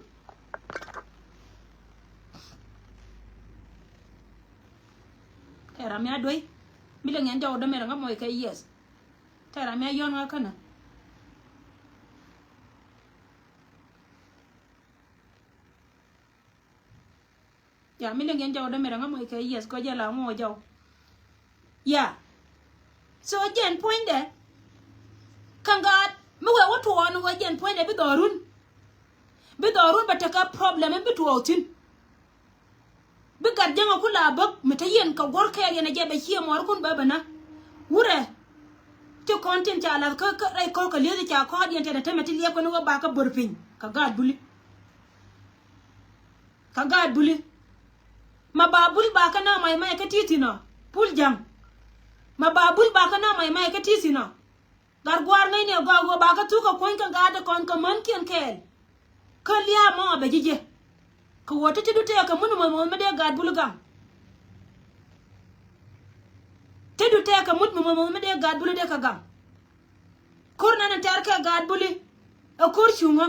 Tɛɛr amia duey. Mi lɛ ŋiɛn jɔw dämɛ rɛ ŋä mɔc kɛ yes. Tɛɛr amia yɔn ŋä känä. Ya mi liŋ yɛn jɔw dämɛ rɛ ŋä mɔc kɛ yes kɔ jɛ la ŋuɔ jɔw. Ya. So jɛn puɔ̱nydɛ. Kä ŋa̱a̱t mi wee wä tuɔɔn wä jɛn puɔ̱nydɛ bi dhɔrun. Bi dhɔrun bɛ tekɛ problem in bi tuɔɔk thi̱n. Bi gat jäŋä ku la bäk mi te yɛn kɛ guɔ̱r kɛɛl yɛn a jɛ bɛ cië muɔɔrkun bä bä na. Wurɛ ti kɔn tin ca lath kä, kä rɛy kɔk kɛ lieth ca kɔɔdiɛn tɛn ɛ tämɛ ti liɛp kɔn wä ba kä bör piny kɛ gaat buli. Kɛ gaat buli. Ma ba bul ba kä na may may kä ti thin ɔ. Pul jaŋ. Ma ba bul ba kä na may may kä ti thin ɔ. Gat gua̱a̱r ŋäcni ɛ gɔaa ɣöö ba kä thuk kɛ kuɔ̱ny kɛ gaat kɔn kɛ mänkiɛn kɛɛl. Kä lia̱a̱ mɔ a bɛ ji̱ jiɛ. Kɛ ɣöö te te du tɛɛk kɛ mut mɔmɔ mi dee gaat buli gaŋ. Te du tɛɛk kɛ mut mɔmɔ mi dee gaat buli dee kɛ gaŋ. Ko̱r nan in tɛr kɛ gaat buli ɛ ko̱r cuŋä.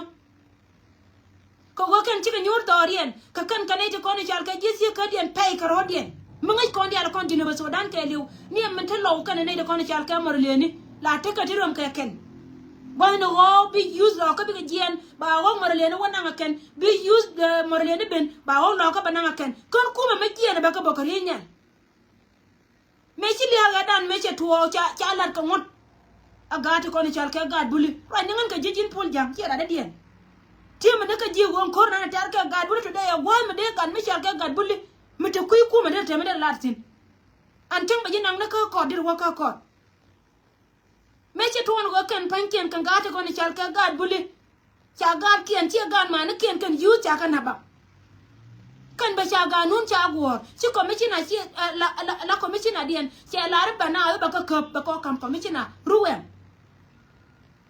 Kɛ ɣöö kɛn cikɛ nyuur dhɔriɛn kɛ kɛn kɛ nɛy ti kɔn i̱ cal kɛ ji̱ thiek kädiɛn pɛy kɛ rɔ̱diɛn. Mi ŋäc kɔn diaal kɔn Jinubä Sudan kɛɛliw ni ɛmɛn te lɔw kɛn nɛy ti kɔn i̱ cal kɛ mɔr lëëni la tekɛ ti röm kɛ kɛn. Gua̱thni ɣɔɔ bi yuth lɔɔkä bikɛ jiɛɛn ba ɣɔw mɔr lëëni wä naŋ ɛ kɛn bi yuth mɔr lëëni ben ba ɣɔw lɔɔkä bɛ naŋ ɛ kɛn. Kän kumɛ mi jiɛɛn ɛ bɛ kɛ bä kɛ riey nhial. Mëë ci lia̱a̱ ɣɛ̈tdan mëë cɛ tuɔɔk ca, ca la̱t kɛ ŋuɔ̱t. A gaat ti kɔn i̱ cal kɛ gaat buli ruacni ŋän kɛ ji̱ ji̱n Pul ja̱ŋ ciɛ rat dädiɛn. Ti̱emɛ ni kɛ ji̱ ɣöö ko̱r nan a tɛ̈r kɛ gaat buli today a gua̱a̱th mi dee gat mi cal kɛ gat buli. Mi te kui̱ kumɛ dee te mi dee lat thi̱n. An cäŋ bɛ ji̱ naŋ ni kä kɔt dit wä kä kɔt. Mëë ci tuɔɔn ɣöö kɛn pa̱nykiɛn kɛ gaat ti kɔn i̱ cal kɛ gaat buli. Ca gaatkiɛn ciɛ gaat manikiɛn kɛn yuuth ca kɛ na̱p a. Kɛn bɛ ca gaat nun ca guɔ̱ɔ̱r ci commissioner ci la, la, la commissioner diɛn cɛ lar i̱ bɛ na i̱ bɛ kä käp bɛ kɔ ka̱m commissioner ruwɛm.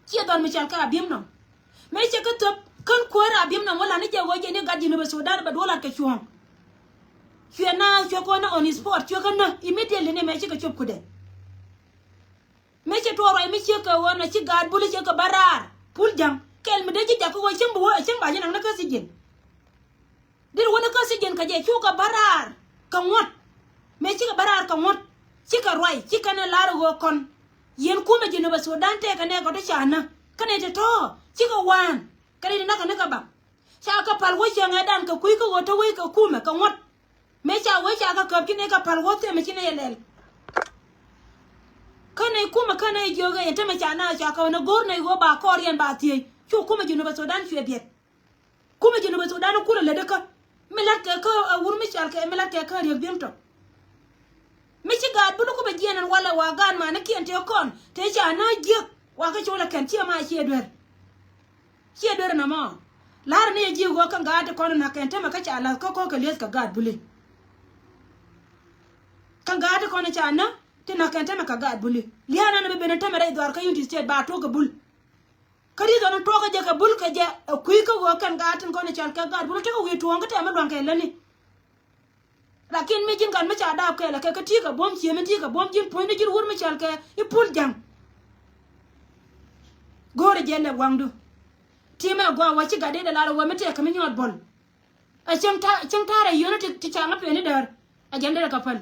Ciɛ dhɔl mi cɔal kɛ Abiemnom. Mëë cɛ kä thöp kän kuäär Abiemnom wä la̱t ni jɛ ɣöö jɛ ni gat Jinubä Sudan bɛ duɔl lat kɛ cuɔ̱ɔ̱ŋ. Cuɛ na cuɛ kɔn ni on spot cuɛ kä nä immediately ni mëë cikɛ cop kudɛ. Mëë cɛ tuɔɔk ruac mi ciek kɛ ɣöö na ci gaat buli ciek kɛ bä raar Pul ja̱ŋ kɛl mi dee ji̱ jakä ɣöö cieŋ bi wä cieŋ ba ji̱ naŋ ni kä thi̱ji̱n. Deri wä ni kä thi̱ji̱n kɛ jɛ cukɛ bä raar kɛ ŋuɔ̱t. Mëë cikɛ bä raar kɛ ŋuɔ̱t cikɛ ruac cikɛ ni lar ɣöö kɔn. Yɛn kumɛ Jinubä Sudan tëëkɛ nɛɛkɛ tɔ ca nä kä nɛy ti tɔ̱ cikɛ waan kä nɛy ti näkɛ ni kɛ baŋ. Ca kɛ pal wä cieŋ ɛ dan kɛ kui̱ kä ɣöö te wec kɛ kumɛ kɛ ŋuɔ̱t. Mëë ca wec ca kɛ käp ci nɛy kɛ pal wä themɛ ci nɛy ɛ lɛl. Kä nɛy kumɛ kä nɛy jiök ɛ yɛn temɛ ca na ca kɛ wä ni go̱r nɛy ɣöö ba kɔɔr yɛn ba thiec cu kumɛ Jinubä Sudan cuɛ biɛt. Kumɛ Jinubä Sudan kulɛ lätdä kä mi la̱t kɛ kä ɛ wur mi cɔal kɛ mi la̱t kɛ kä Riek Biɛŋtɔ. Mi ci gaat buli ku bɛ jiɛɛn ɛn walɛ wa gaat manikiɛn tëë kɔn tëë ca na jiäk wa kä colɛ kɛn ciɛ ma ciɛ duer. Ciɛ duer nɔmɔ. La̱rä ni yɛ ji̱ ɣöö kä gaat ti kɔn in na̱k kɛn tämɛ kä ca la̱th kä ko̱k kɛ lieth kɛ gaat buli. Kä gaat ti kɔn in ca näk ti na̱k kɛn tämɛ kɛ gaat buli. Lia̱a̱ nan bi ben in tämɛ rɛy dhuaar kä Unity State ba tuɔk kɛ bul. Kä ri dhɔn in tuɔk kɛ jɛ kɛ bul kɛ jɛ ɛ kui̱ kä ɣöö kɛn gaat tin kɔn in cɔal kɛ gaat buli tekɛ wi̱i̱ tuɔ̱ɔ̱ŋ kä tɛmɛ lua̱ŋ kɛ lätni. Lakin mi ji̱n gat mi ca daap kɛɛl ɛ kɛ kä ti̱i̱ kɛ buɔ̱m ciëë mi ti̱i̱ kɛ buɔ̱m ji̱n puɔ̱nyni ji̱n wur mi cɔal kɛ i̱ Pul ja̱ŋ. Go̱o̱rɛ jɛ lɛp waŋdu. Ti̱i̱ mɛ gɔaa wa ci gat dee dɛ lar ɛ wä mi tɛk kɛ mi nyɔɔt buɔl. Ɛ cäŋ ta̱a̱ cäŋ ta̱a̱ rɛ yio̱ni ti ca ŋä peni däär. Ɛ jɛn derɛ kɛ päl.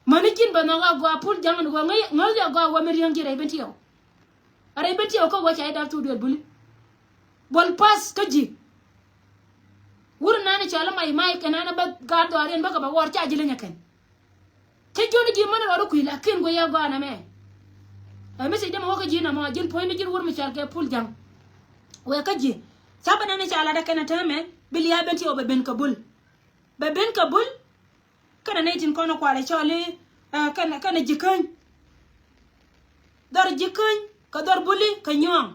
Mäni ji̱n bɛ nhɔk a gɔaa Pul ja̱ŋ ni wä ŋäc ŋäc a gɔaa wä mi riäŋ ji̱ rɛy ben tiɛw. A rɛy ben tiɛw kä wä ca i̱ dap thuk duel buli. Buɔl path kä ji̱. Wur nani cɔal i̱ mac mac kɛ nani bä gaat dhɔaariɛn bä kɛ bɛ wɔɔr ca ji̱ leny ɛ kɛn. Cä jiöni ji̱ män rɔɔdu kui̱ lakin guiy a gɔaa nɛmɛ. Ɛ mi thiec dämɛ wä kä ji̱ nɔmɔ ji̱n puɔ̱nyni ji̱n wur mi cɔal kɛ Pul ja̱ŋ. Wëë kä ji̱ ca bä nani ca lat ɛ kɛn ɛ täämɛ bi lia̱a̱ ben tiɛw bɛ ben kɛ bul. Bɛ ben kɛ bul. Kɛnɛ nɛy tin kɔn kualɛ cɔl i̱ kɛnɛ kɛnɛ ji̱ käny. Dhɔr ji̱ käny kɛ dhɔr buli kɛ nyuɔ̱ɔ̱ŋ.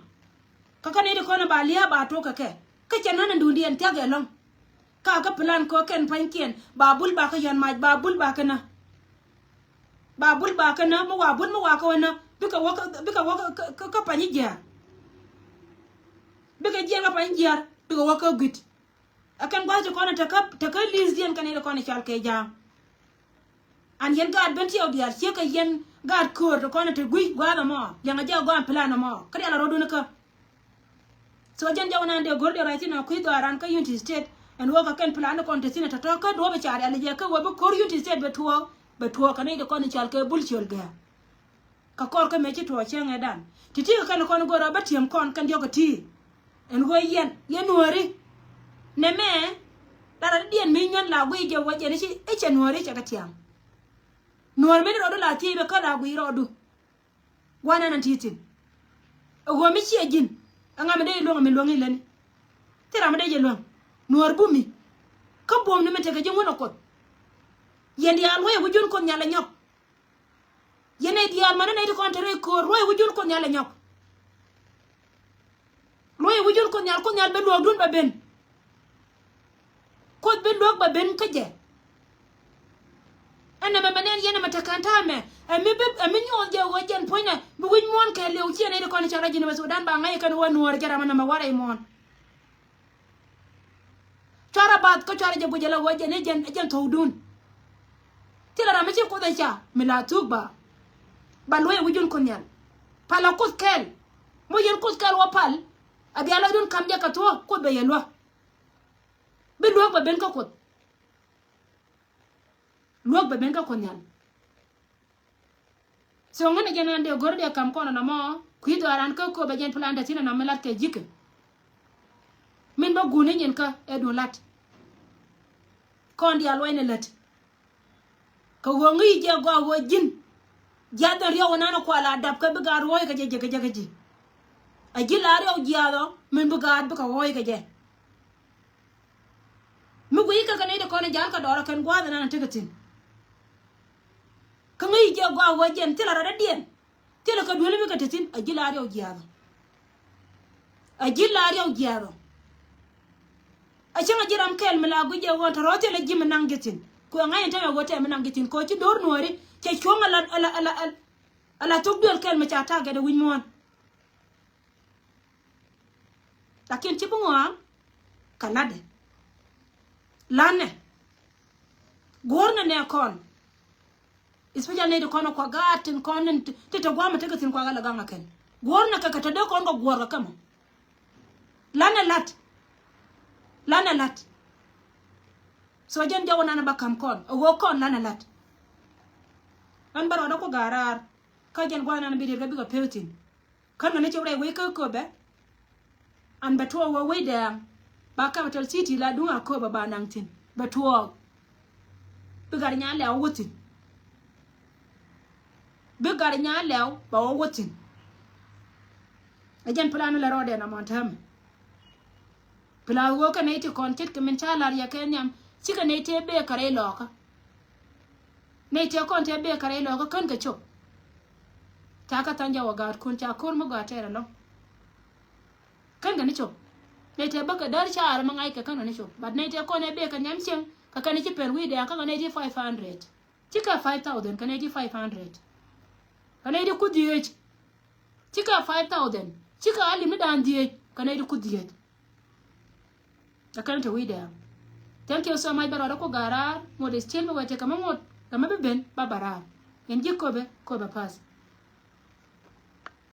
Kä kɛnɛ nɛy ti kɔn ba lia̱a̱ ba tuɔk kɛ kɛ kä cɛ nän in duundiɛn thia̱k ɛlɔ̱ŋ. Ka kä plan kɔ kɛn pa̱nykiɛn ba bul ba kä yɔ̱n mac ba bul ba kä nä. Ba bul ba kä nä mi wa bul mi wa kä wä nä bikɛ wä kä bikɛ wä kä kä kä pa̱ny i̱ jiaar. Bikɛ jiɛn kä pa̱ny i̱ jiaar bikɛ wä kä gui̱t. Ɛ kɛn gua̱th ti kɔn ɛ tekä tekä li̱thdiɛn kɛn i̱ ti kɔn i̱ cɔal kɛ ja̱a̱ŋ. An yɛn gaat ben tiɛw diaal ciek kɛ yɛn gaat köör ti kɔn ɛ te gui̱c gua̱a̱th ɛmɔ liɛŋɛ jɛ ɛ gɔaa ɛn plan ɛmɔ kä rial ɛ rɔ̱dun ikä. So jɛn jɛ wä nan dee go̱r dee ruac thin ɛ kui̱ dhɔaaran kä Unity State ɛn ɣöö kɛ kɛn plan ni kɔn te thi̱n ɛ tɔ̱tɔ̱ kä duɔ̱ɔ̱p ɛ ca rial ɛ jɛ kä wee bi ko̱r Unity State bɛ tuɔɔk bɛ tuɔɔk kɛn i̱ ti kɔn i̱ cɔal kɛ bul ciöl gɛ̈ɛ̈. Kä kɔr kä mëë ci tuɔɔk cäŋ ɛ dan ti̱ti̱ kɛ kɛn kɔn go̱r ɛ bä ti̱em kɔn kɛn diɔ̱k kɛ ti̱i̱. Ɛn ɣöö yɛn yɛn nuääri nɛmɛ. Lat rat diɛn mi nyuɛn la guiy jɛ wä jɛn i̱ ci i̱ cɛ nuääri cɛ kɛ tiam. Nuäär mi ni rɔɔdu la thiec bɛ kä la guiy rɔɔdu. Gua̱n ɛn ɛn ti̱i̱ thi̱n. Ɛ ɣöö mi ciɛ ji̱n ɛ ŋa mi dee jɛ luäŋ ɛ mi luäŋ i̱ lätni. Thil ram mi dee jɛ luäŋ nuäär bumi. Kä buɔ̱mni mi tekɛ ji̱ ŋun ɛ Kuoth. Yɛn diaal wä yɛ wi̱c ji̱n Kuoth nyal ɛ nyɔk. Yɛn nɛy diaal mani nɛy ti kɔn te rɛy köör, luɔc wi̱cdun Kuoth Nhial ɛ nyɔk. Luɔc wi̱cdun Kuoth Nhial, Kuoth Nhial bi luɔ̱ɔ̱kdun bɛ ben. Kuoth bi luɔ̱ɔ̱k bɛ ben kä jɛ. Ɛn nɛmɛ mɛ nɛn yɛn ɛmɛ te kɛn ta̱a̱ mɛ. Ɛ mi bi, ɛ mi nyuɔth jɛ ɣöö jɛn puɔ̱nynɛ bi wi̱c muɔ̱ɔ̱n kɛɛliw ciɛ nɛy ti kɔn cɔl rɛy ji̱n wä Sudan ba ŋäc kɛn wä nuɔɔr jɛ ram ɛn nɛmɛ wä rɛy muɔ̱ɔ̱n. Cuarɛ bath kä cuarɛ jɛ guic ala ɣöö jɛn i̱ jɛn, jɛn thokdun. Thilɛ ram mi ci Kuoth ɛ ca mi la thuk ba. Ba luɔ̱c wi̱cdun Kuoth Nhial. Pal a Kuoth kɛɛl. Moc yɛn Kuoth kɛɛl wä pal. A bia lɔcdun ka̱m jɛ kɛ thuɔ̱k Kuoth bɛ yɛ luäk. Bi luäk bɛ ben kä Kuoth. Luäk bɛ ben kä Kuoth Nhial. So ŋän ɛ jɛn an dee go̱r dee ka̱m kɔn ɛnɔmɔ kui̱ dhɔaaran kä kööbɛ jɛn plan te thi̱n ɛnɔ mi lat kɛ ji̱kä. Min bä guuni nyin kä ɛ duun lat. Kɔn diaal luɔcnɛ lät. Kɛ ɣöö ŋi̱i̱c jɛ gɔaa ɣöö ji̱n jiath ɛn riɔw ɛnan ɛ kual a dap kɛ bi gaat ruɔ̱ɔ̱c kɛ jɛ jɛ kɛ jɛ kɛ ji̱. A ji̱ la riɔw jiaath ɔ min bi gaat bikɛ ɣɔɔc kɛ jɛ. Mi guic kɛ kɛ nɛy ti kɔn in jal kɛ dɔɔr ɛ kɛn gua̱a̱th ɛnan in tekɛ thi̱n. Kä ŋäc jɛ gɔaa ɣöö jɛn thilɛ rɔ̱dädiɛn. Thilɛ kɛ duel mi kɛ te thi̱n a ji̱ la riɔw jiaath ɔ. A ji̱ la riɔw jiaath ɔ. A cäŋ a ji̱ ram kɛl mi la guic jɛ ɣöö tɔ̱ rɔ̱ thilɛ ji̱ mi naŋ ji̱ thi̱n. Kuɛ ŋa̱c in tɛmɛ ɣöö tɛm mi naŋ ji̱ thi̱n kɛ ɣöö ci do̱r nuɔ̱ɔ̱ri cɛ cuɔ̱ŋ ala, ala, ala, ala, ala thok duel kɛl mi ca ta̱a̱ gɛt ɛ wi̱c muɔ̱ɔ̱n. Lakin ci bi ŋɔaŋ kɛ la̱tdɛ. La̱tnɛ. Guɔ̱rnɛ nɛ kɔn. Especially nɛy ti kɔn ɛ kuak gaat tin kɔn tin ti te gua̱a̱mɛ tekɛ thi̱n kuak ala gaŋ a kɛn. Guɔ̱rnɛ kɛ kɛ te dee kɔn kɛ guɔ̱r kɛ kɛ mɔ. La̱tnɛ la̱t. La̱tnɛ la̱t. So jɛn jɔwä nanɛ ba ka̱m kɔn ɛ ɣöö kɔn la̱tnɛ la̱t. Ɣän bä rɔɔdä ku ga̱a̱r raar. Kä jɛn gua̱a̱th nanɛ bi riet kɛ bikɛ pek thi̱n. Kän kɛ ni cop rɛy wec kä köpɛ. An bɛ tuɔɔk wä wec dɛɛŋ ba capital city la duŋ a köpɛ ba naŋ thi̱n bɛ tuɔɔk. Bi gat nya lɛw wä thi̱n. Bi gat nya lɛw ba wä wä thi̱n. Ɛ jɛn plan lɛ rɔɔdɛ na mɔn täämɛ. Plan wä kɛ nɛy ti kɔn ce̱tkɛ min ca la̱r yɛ kɛ nhiam cikɛ nɛy tëë bee kɛ rɛy lɔɔkä. Nɛy tëë kɔn tëë bee kɛ rɛy lɔɔkä kän kɛ cop. Ca kɛ tha̱ny jɛ wä gaatkun ca ko̱r mi gɔaa tɛɛr ɛlɔ̱ŋ. Kän kɛ ni cop. Nɛy tëë bäkɛ däär caarä mi ŋa̱ckɛ kän kɛ ni cop. But nɛy tëë kɔn ɛ bee kɛ nhiam cieŋ kɛ kɛn ci pɛl wi̱i̱ dɛɛŋ kä kɛ nɛy ti five hundred. Cikɛ five thousand kɛ nɛy ti five hundred. Kɛ nɛy ti ku dhieec. Cikɛ five thousand. Cikɛ a lim ni da̱a̱n dhieec kɛ nɛy ti ku dhieec. Ɛ kɛn te wi̱i̱dɛ. Thank you so much bɛ rɔɔdɛ ku ga̱a̱r raar. Ŋot is still mi wɛ tekɛ mi ŋot kɛ mi bi ben ba bɛ raar. Yɛn ji̱ köpɛ köpɛ pa̱th.